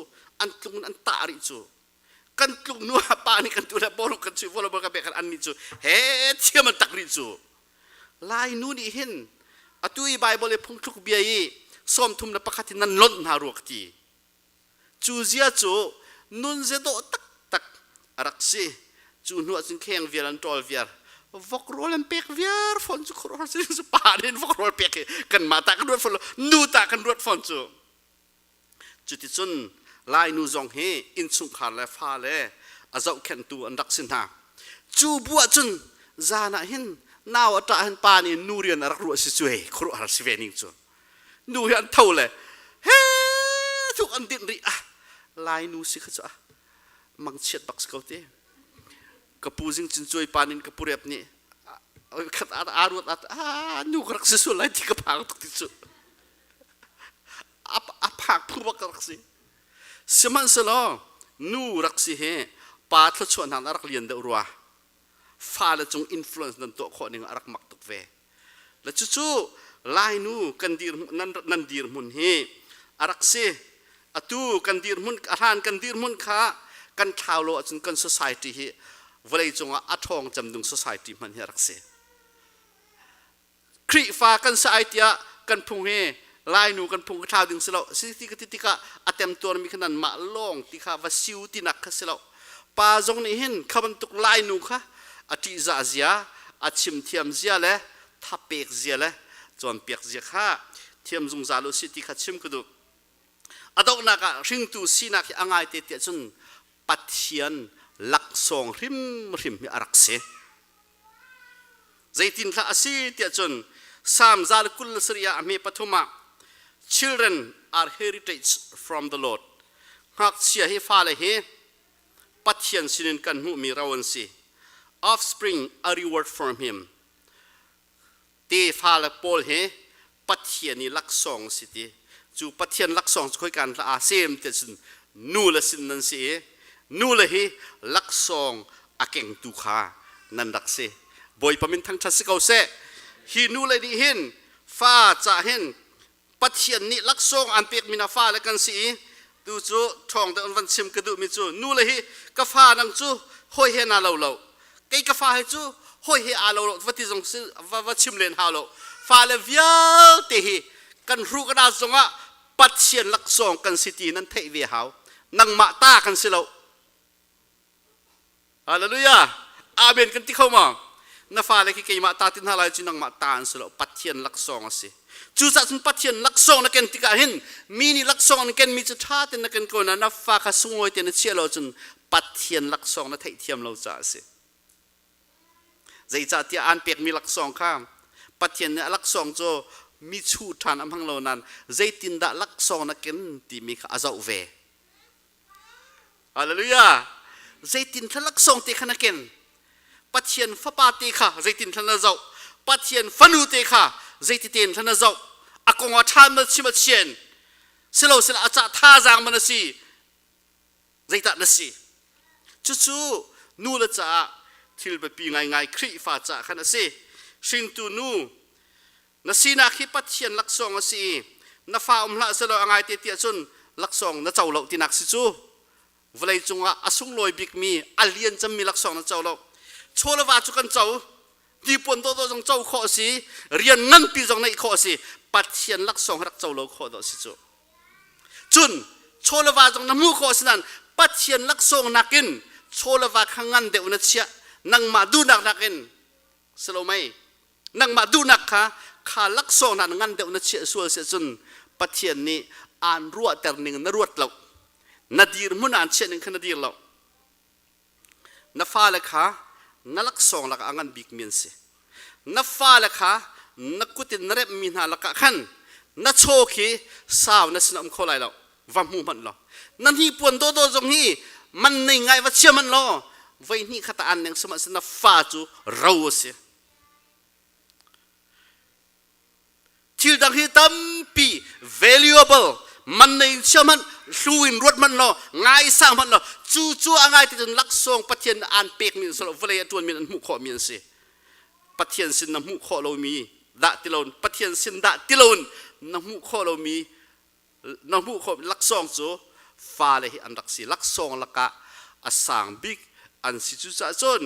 an tlung an ta ri cu Kan tluk nu ah pa nih kan tu le bawlung kan chuih volleyball kan pek an nih cu he thiam an tak rih cu. Lai nu nih hin atu i Bible i phungthluk bia i 31 in nan lonh hna rua ka ti. Cu zia cu nun ze dawh taktak a rak si. Cu hnu ah cun kheng vial an ṭawl viar. Vok rawl an pek viar fawn cu khuaruahhar si pa nih vok rawl pek hi kanmah ta kan ruat fawn lo nu ta kan ruat fawn cu. Cuticun Lainu zong hi innchungkhar le fale a zohkhenhtu an rak si hna. Cu bu ahcun zan ah hin nau a ṭah hin pa nih nu rian a rak ruah si cu hei khuaruahhar si ve ning cu. Nu hi an tho le he thuk an dinh rih ah Lainu si kha cu ah mangchiat bak si ko ti. Ka pu zing cin cuai pa nin ka pu rep nih khat aa ruat ah nu ka rak si sual lai ti ka phang tuk ti cu. A phak phu bak rak si. Sihmanhsehlaw nu rak si hi pa thluachuahnak a rak lian deuh rua. Fale cung influence nan tuah khawh ning a rak mak tuk ve. Le cucu Lainu kan dir nan, nan dirhmun hi a rak si. Atu kan dirhmun a hlan kan dirhmun kha kan thlau lo ahcun kan society hi vawlei cungah a ṭhawng cem ding society hmanh hi a rak si. Khrihfa kan si ai tiah kan phung hi Lainu kan phung ka thlau ding si lo. Si ti ka ti tikah a temtuarmi kha nanmah lawng ti kha va siu tinak kha si lo. Pa zong nih hin kha bantuk Lainu kha a ṭihzah zia, a chim thiam zia le thapek zia le cawnpiak zia kha thiam zungzal u sih ti kha chim ka duh. A donghnak ah hringtu sinak hi a ngaite tiah cun Pathian laksawng hrimhrim hi a rak si. Zeitinhlah a si tiah cun Psalm 127 ah a hme pathum ah Children are heritage from the Lord. Ngakchia hi fale hi Pathian sinin kan hmuhmi ro an si. Offspring a reward from him. Tefa le pawl hi Pathian i laksawng si ti. Cu Pathian laksawng cu khoikan hlah aa sem tiah cun nu le sin nan si i nu le hi laksawng a kengtu kha nan rak si. Bawipa min thangṭhat si ko seh. Hi nu le nih hin fa cah hin Pathian nih laksawng an pekmi hna fale kan si i tu cu ṭhawng deuh in van chim ka duhmi cu nu le hi ka fa nang cu hawi he naa lo lo kei ka fa he cu hawi he aa lo lo va ti zong si va, va chim len hau lo fale vialte hi kan hru kan aa zongah. Pathian laksawng kan si ti nan theih ve hau. Nangmah ta kan si lo. Hallelujah. Amen kan ti kho ma? Na fale khi keimah ta ti hna lai cu nangmah ta an si lo. Pathian laksawng a si. Cucaah cun Pathian laksawng na ken tikah hin mi nih laksawng an kenmi cu ṭha tein na ken ko na na fa kha sunglawi tein na chiah lo cun Pathian laksawng na theihthiam lo caah a si. Zeicahtiah aan pekmi laksawng kha Pathian nih a laksawng cu mi chuh ṭhan a hmang lo nain zeitindah laksawng na ken timi kha a zoh ve. Hallelujah! Zeitin thla laksawng te kha na ken? Pathian fapa te kha zeitin thla na zoh? Pathian fanu te kha zeiti tein thla na zoh? A kong ah ṭha ma chim a chian? Silo sila a cah thazaang man a si? Zeitah na si? Cucu nu le caah thil biapi ngaingai Khrihfa caah khan a si. Hringtu nu na sinak hi Pathian laksawng a si i na fa um hlah selaw a ngaite tiah cun laksawng na co lo tinak si cu. Vawlei cungah a sunglawi bikmi a lian cemmi laksawng na co lo. Chaw le va cu kan co, hnipuan dawhdawh zong co khawh a si, rian nganpi zong neih khawh a si, Pathian laksawng rak co lo khawh dawh si cu. Cun chaw le va zong na hmuh khawh si nain Pathian laksawng nakin chaw le va kha ngan deuh na chiah, nangmah duhnak nakin si lo mei? Nangmah duhnak kha kha laksawng hna ngan deuh na chiah sual si cun Pathian nih aan ruahter ning na ruat lo. Na dirhmun aan chiah ning kha na dir lo. Na fale kha na laksawng lakah a ngan bikmi an si. Na fale kha na kut in na remhmi hna lakah khan na chaw khi sau na sin um kho lai lo. Va hmu hmanh law. Na hnipuan dawdawh zong hi man nei ngai va chia hmanh law voi hnih khat ah aan neng sihmanhsehlaw na fa cu ro a si. Thil dang hi tampi valuable man nei in chia hmanh hlu in ruat hmanh law ngaisang hmanh law cu cu a ngai ti cun laksawng Pathian aan pekmi an si lo vawlei a ṭuanmi an hmuh khawhmi an si. Pathian sin na hmuh khawh lomi dah ti loin Pathian sin dah ti loin na hmuh khawh lomi na hmuh khawh laksawng cu fale hi an rak si laksawng lakah a sang bik an si cucaah cun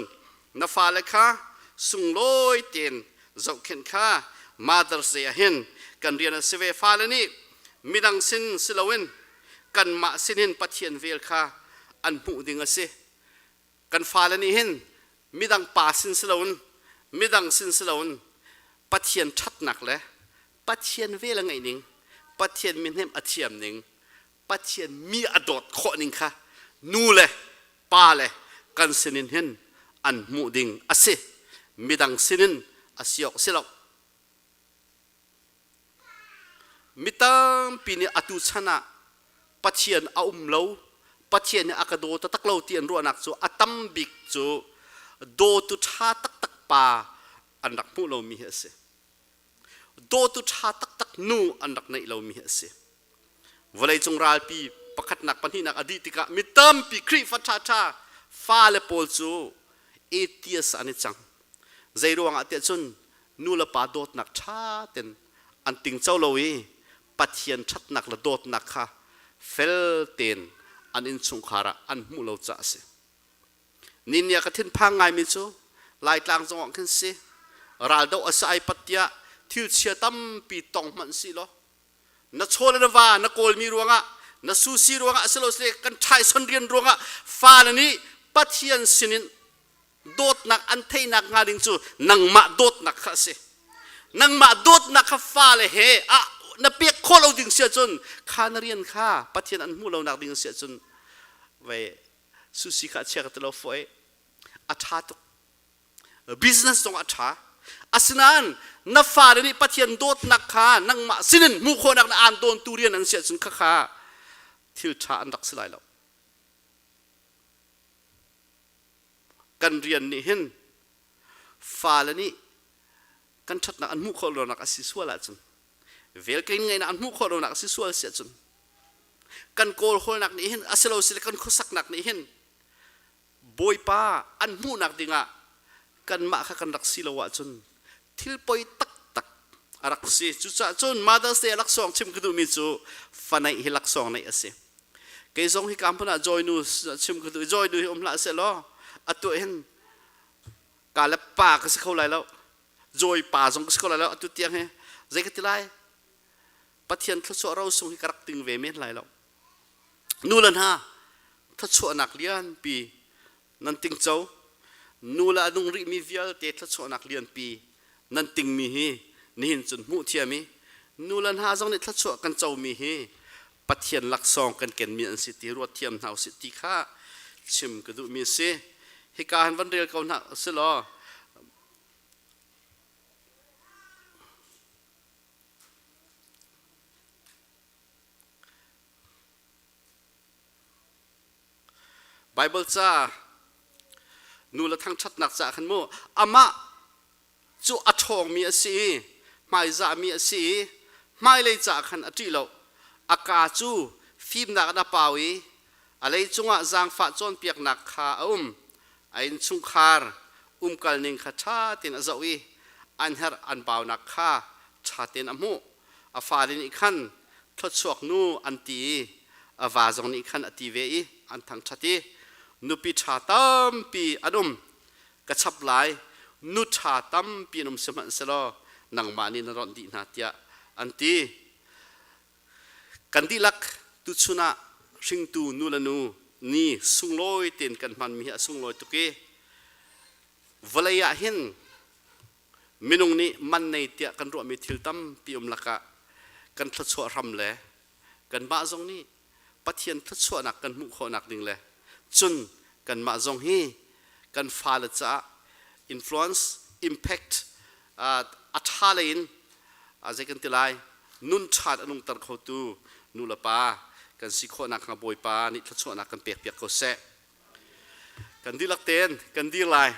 na fale kha sunglawi tein zohkhenh kha Mother's Day ah hin kan rian a si ve fale nih midang sin si loin kanmah sinin Pathian vel kha an hmuh ding a si kan fale nih hin midang pa sin si loin midang sin si loin Pathian ṭhatnak le Pathian vel a ngeih ning Pathian mihnem a thiam ning Pathian mi a dawt khawh ning kha nu le pa le kan sinin hin an hmuh ding a si midang sinin a si awk si lo Mi tampi nih atu chan ah Pathian a um lo, Pathian nih a ka daw taktak lo ti an ruahnak cu a tam bik cu dawtu ṭha taktak pa an rak hmuh lomi hi a si. Dawtu ṭha taktak nu an rak neih lomi hi a si. Vawleicung ralpi pakhatnak pahnihnak a dih tikah mi tampi Khrihfa ṭhaṭha fale pawl cu atheist an i cang. Zei ruangah tiah cun nu le pa dawtnak ṭha ten an tingco lo i Pathian ṭhatnak le dawtnak kha fel tein an innchungkhar ah an hmuh lo caah a si. Ni ah ka thinphang ngaimi cu Laitlang zong ah khin si raldoh a si ai pat tiah thil chia tampi tong hmanh si law na chaw le na va na kawlmi ruangah na susi ruangah asilosile kan ṭhaison rian ruangah fale nih Pathian sinin dawtnak an theihnak hnga ding cu nangmah dawtnak kha a si nangmah dawtnak kha fale he a na pek khawh lo ding si ahcun kha na rian kha Pathian an hmuh lonak ding si ahcun vei susi kha chia ka ti lo foi a ṭha tuk business zong a ṭha asinain na fale nih Pathian dawtnak kha nangmah sinin hmuh khawhnak na aan dawntu rian an si ahcun khakha thil ṭha an rak si lai lo kan rian nih hin fale nih kan ṭhatnak an hmuh khawh lonak a si sual ahcun vel kan ngeihnak an hmuh khawh lonak a si sual si ahcun kan kawl hawlnak nih hin asilo sile kan khuasaknak nih hin Bawipa an hmuhnak dingah kanmah kha kan rak si lo ahcun thil poi taktak a rak si. Cucaah cun Mother's Day laksawng chim ka duhmi cu fa neih hi laksawng neih a si. Kei zong hi ka hmun ah Joy nu chim ka duh. Joy nu hi um hlah seh law atu hin ka le pa ka si kho lai lo. Joy pa zong ka si kho lai lo atu tiang hi zei ka ti lai? Pathian thluachuah rosung hi ka rak ting ve men lai lo. Nu le hna thluachuahnak lianpi nan tingco. Nu le a nung rihmi vialte thluachuahnak lianpi nan tingmi hi nihin cun hmuh thiam i nu le hna zong nih thluachuah kan comi hi Pathian laksawng kan kenmi an si ti ruat thiam hna usih ti kha chim ka duhmi a si. Hika han van rel ko hna si law Bible ca nu le thangṭhatnak ca khan mu amah cu a ṭhawngmi a si i hmaizahmi a si i hmailei ca khan a ṭih lo. A kaa cu fimnak in a pau i a lei cungah zaangfah cawnpiaknak kha a um. A innchungkhar umkalning kha ṭha tein a zoh i an herh an baunak kha ṭha tein a hmuh. A fale nih khan thluachuak nu an ti i a va zong nih khan a ti ve i an thangṭhat i nupi ṭha tampi an um. Ka chap lai, nu ṭha tampi an um sihmanhsehlaw nangmah nih na ronh dih hna tiah an ti. Kan dihlak tuchun ah hringtu nu le nu ni sunglawi tein kan hmanmi hi a sunglawi tuk i vawlei ah hin minung nih man nei tiah kan ruahmi thil tampi um lakah kan thluachuah hram le kanmah zong nih Pathian thluachuahnak kan hmuh khawhnak ding le cun kanmah zong hi kan fale caah influence impact a ṭha lei in zei kan ti lai nun ṭha a nungter khotu nu le pa kan si khawhnak hnga Bawipa nih thluachuahnak kan pek piak ko seh. Kan dihlak tein kan dir lai.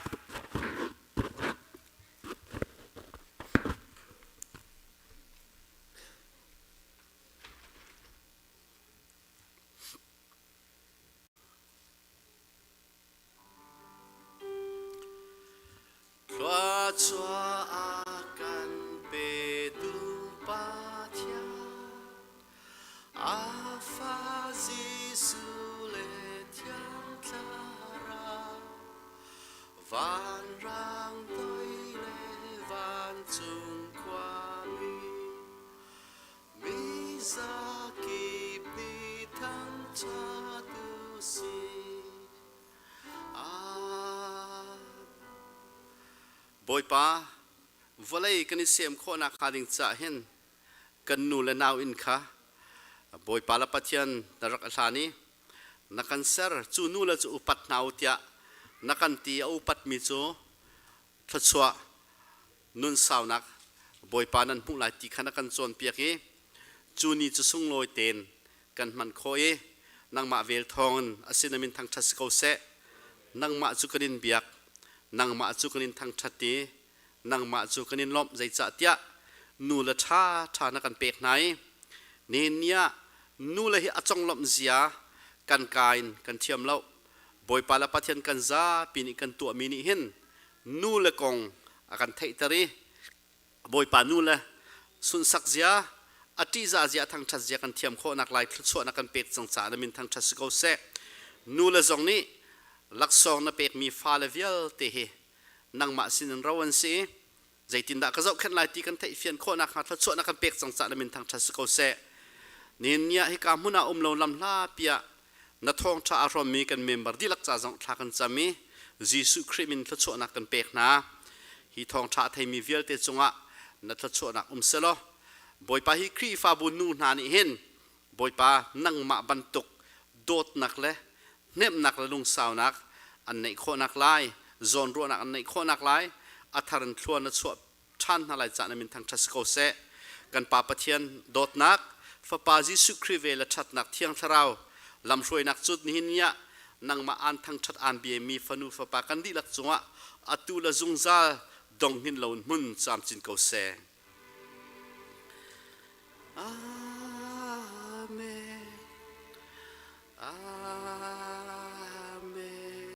Thluachuah a kan petu Pathian, a fa Jesuh le Thiang Thlarau, vanrang toi le vancung khuami, mi zakip nih thangṭhat u sih. Bawipa, vawlei kan i sem khawhnak hnga ding caah hin kan nu le nau inn kha Bawipa le Pathian na rak a hlan i na kan ser cu nu le cu upat hna u tiah na kan ti a upatmi cu thluachuah nun saunak Bawipa nan hmuh lai ti kha na kan cawnpiak i cu ni cu sunglawi tein kan hman khawh i nangmah vel thawngin a sin min thangṭhat si ko seh. Nangmah cu kan in biak, nangmah cu kan in thangṭhat i nangmah cu kan in lawmh zeicahtiah nu le ṭha ṭha na kan pek hna i nihin ni ah nu le hi a conglawmh zia kan ka in kan thiam lo. Bawipa le Pathian kan zapi nih kan tuahmi nih hin nu le kong a kan theihter i Bawipa nu le sunsak zia a ṭihzah zia a thangṭhat zia kan thiam khawhnak lai thluachuahnak kan pek cang caah na min thangṭhat si ko seh. Nu le zong nih laksawng na pekmi fale vialte hi nangmah sinin ro an si i zeitindah ka zohkhenh lai ti kan theihfian khawhnak hnga thluachuahnak kan pek cang caah na min thangṭhat si ko seh. Nihin ni ah hika hmun ah um lo lam hlapi ah na thawngṭha aa hrawmmi kan member dihlak ca zong thla kan cam i Jesuh Khrih min thluachuahnak kan pek hna. Hi thawngṭha a theimi vialte cungah na thluachuahnak um selaw Bawipa hi Khrihfabu nu hna nih hin Bawipa nangmah bantuk dawtnak le hnemhnak le lungsaunak an neih khawhnak lai, zawnruahnak an neih khawhnak lai, a thar in thlua na chuah ṭhan hna lai cah na min thangṭhat si ko seh. Kan Pa Pathian dawtnak, Fapa Jesuh Khrih ve le ṭhatnak Thiang Thlarau lamhruainak cu nihin ni ah nangmah aan thangṭhat aan biami fanu fapa kan dihlak cungah atu le zungzal dong hin lo in hmun camcin ko seh. Amen.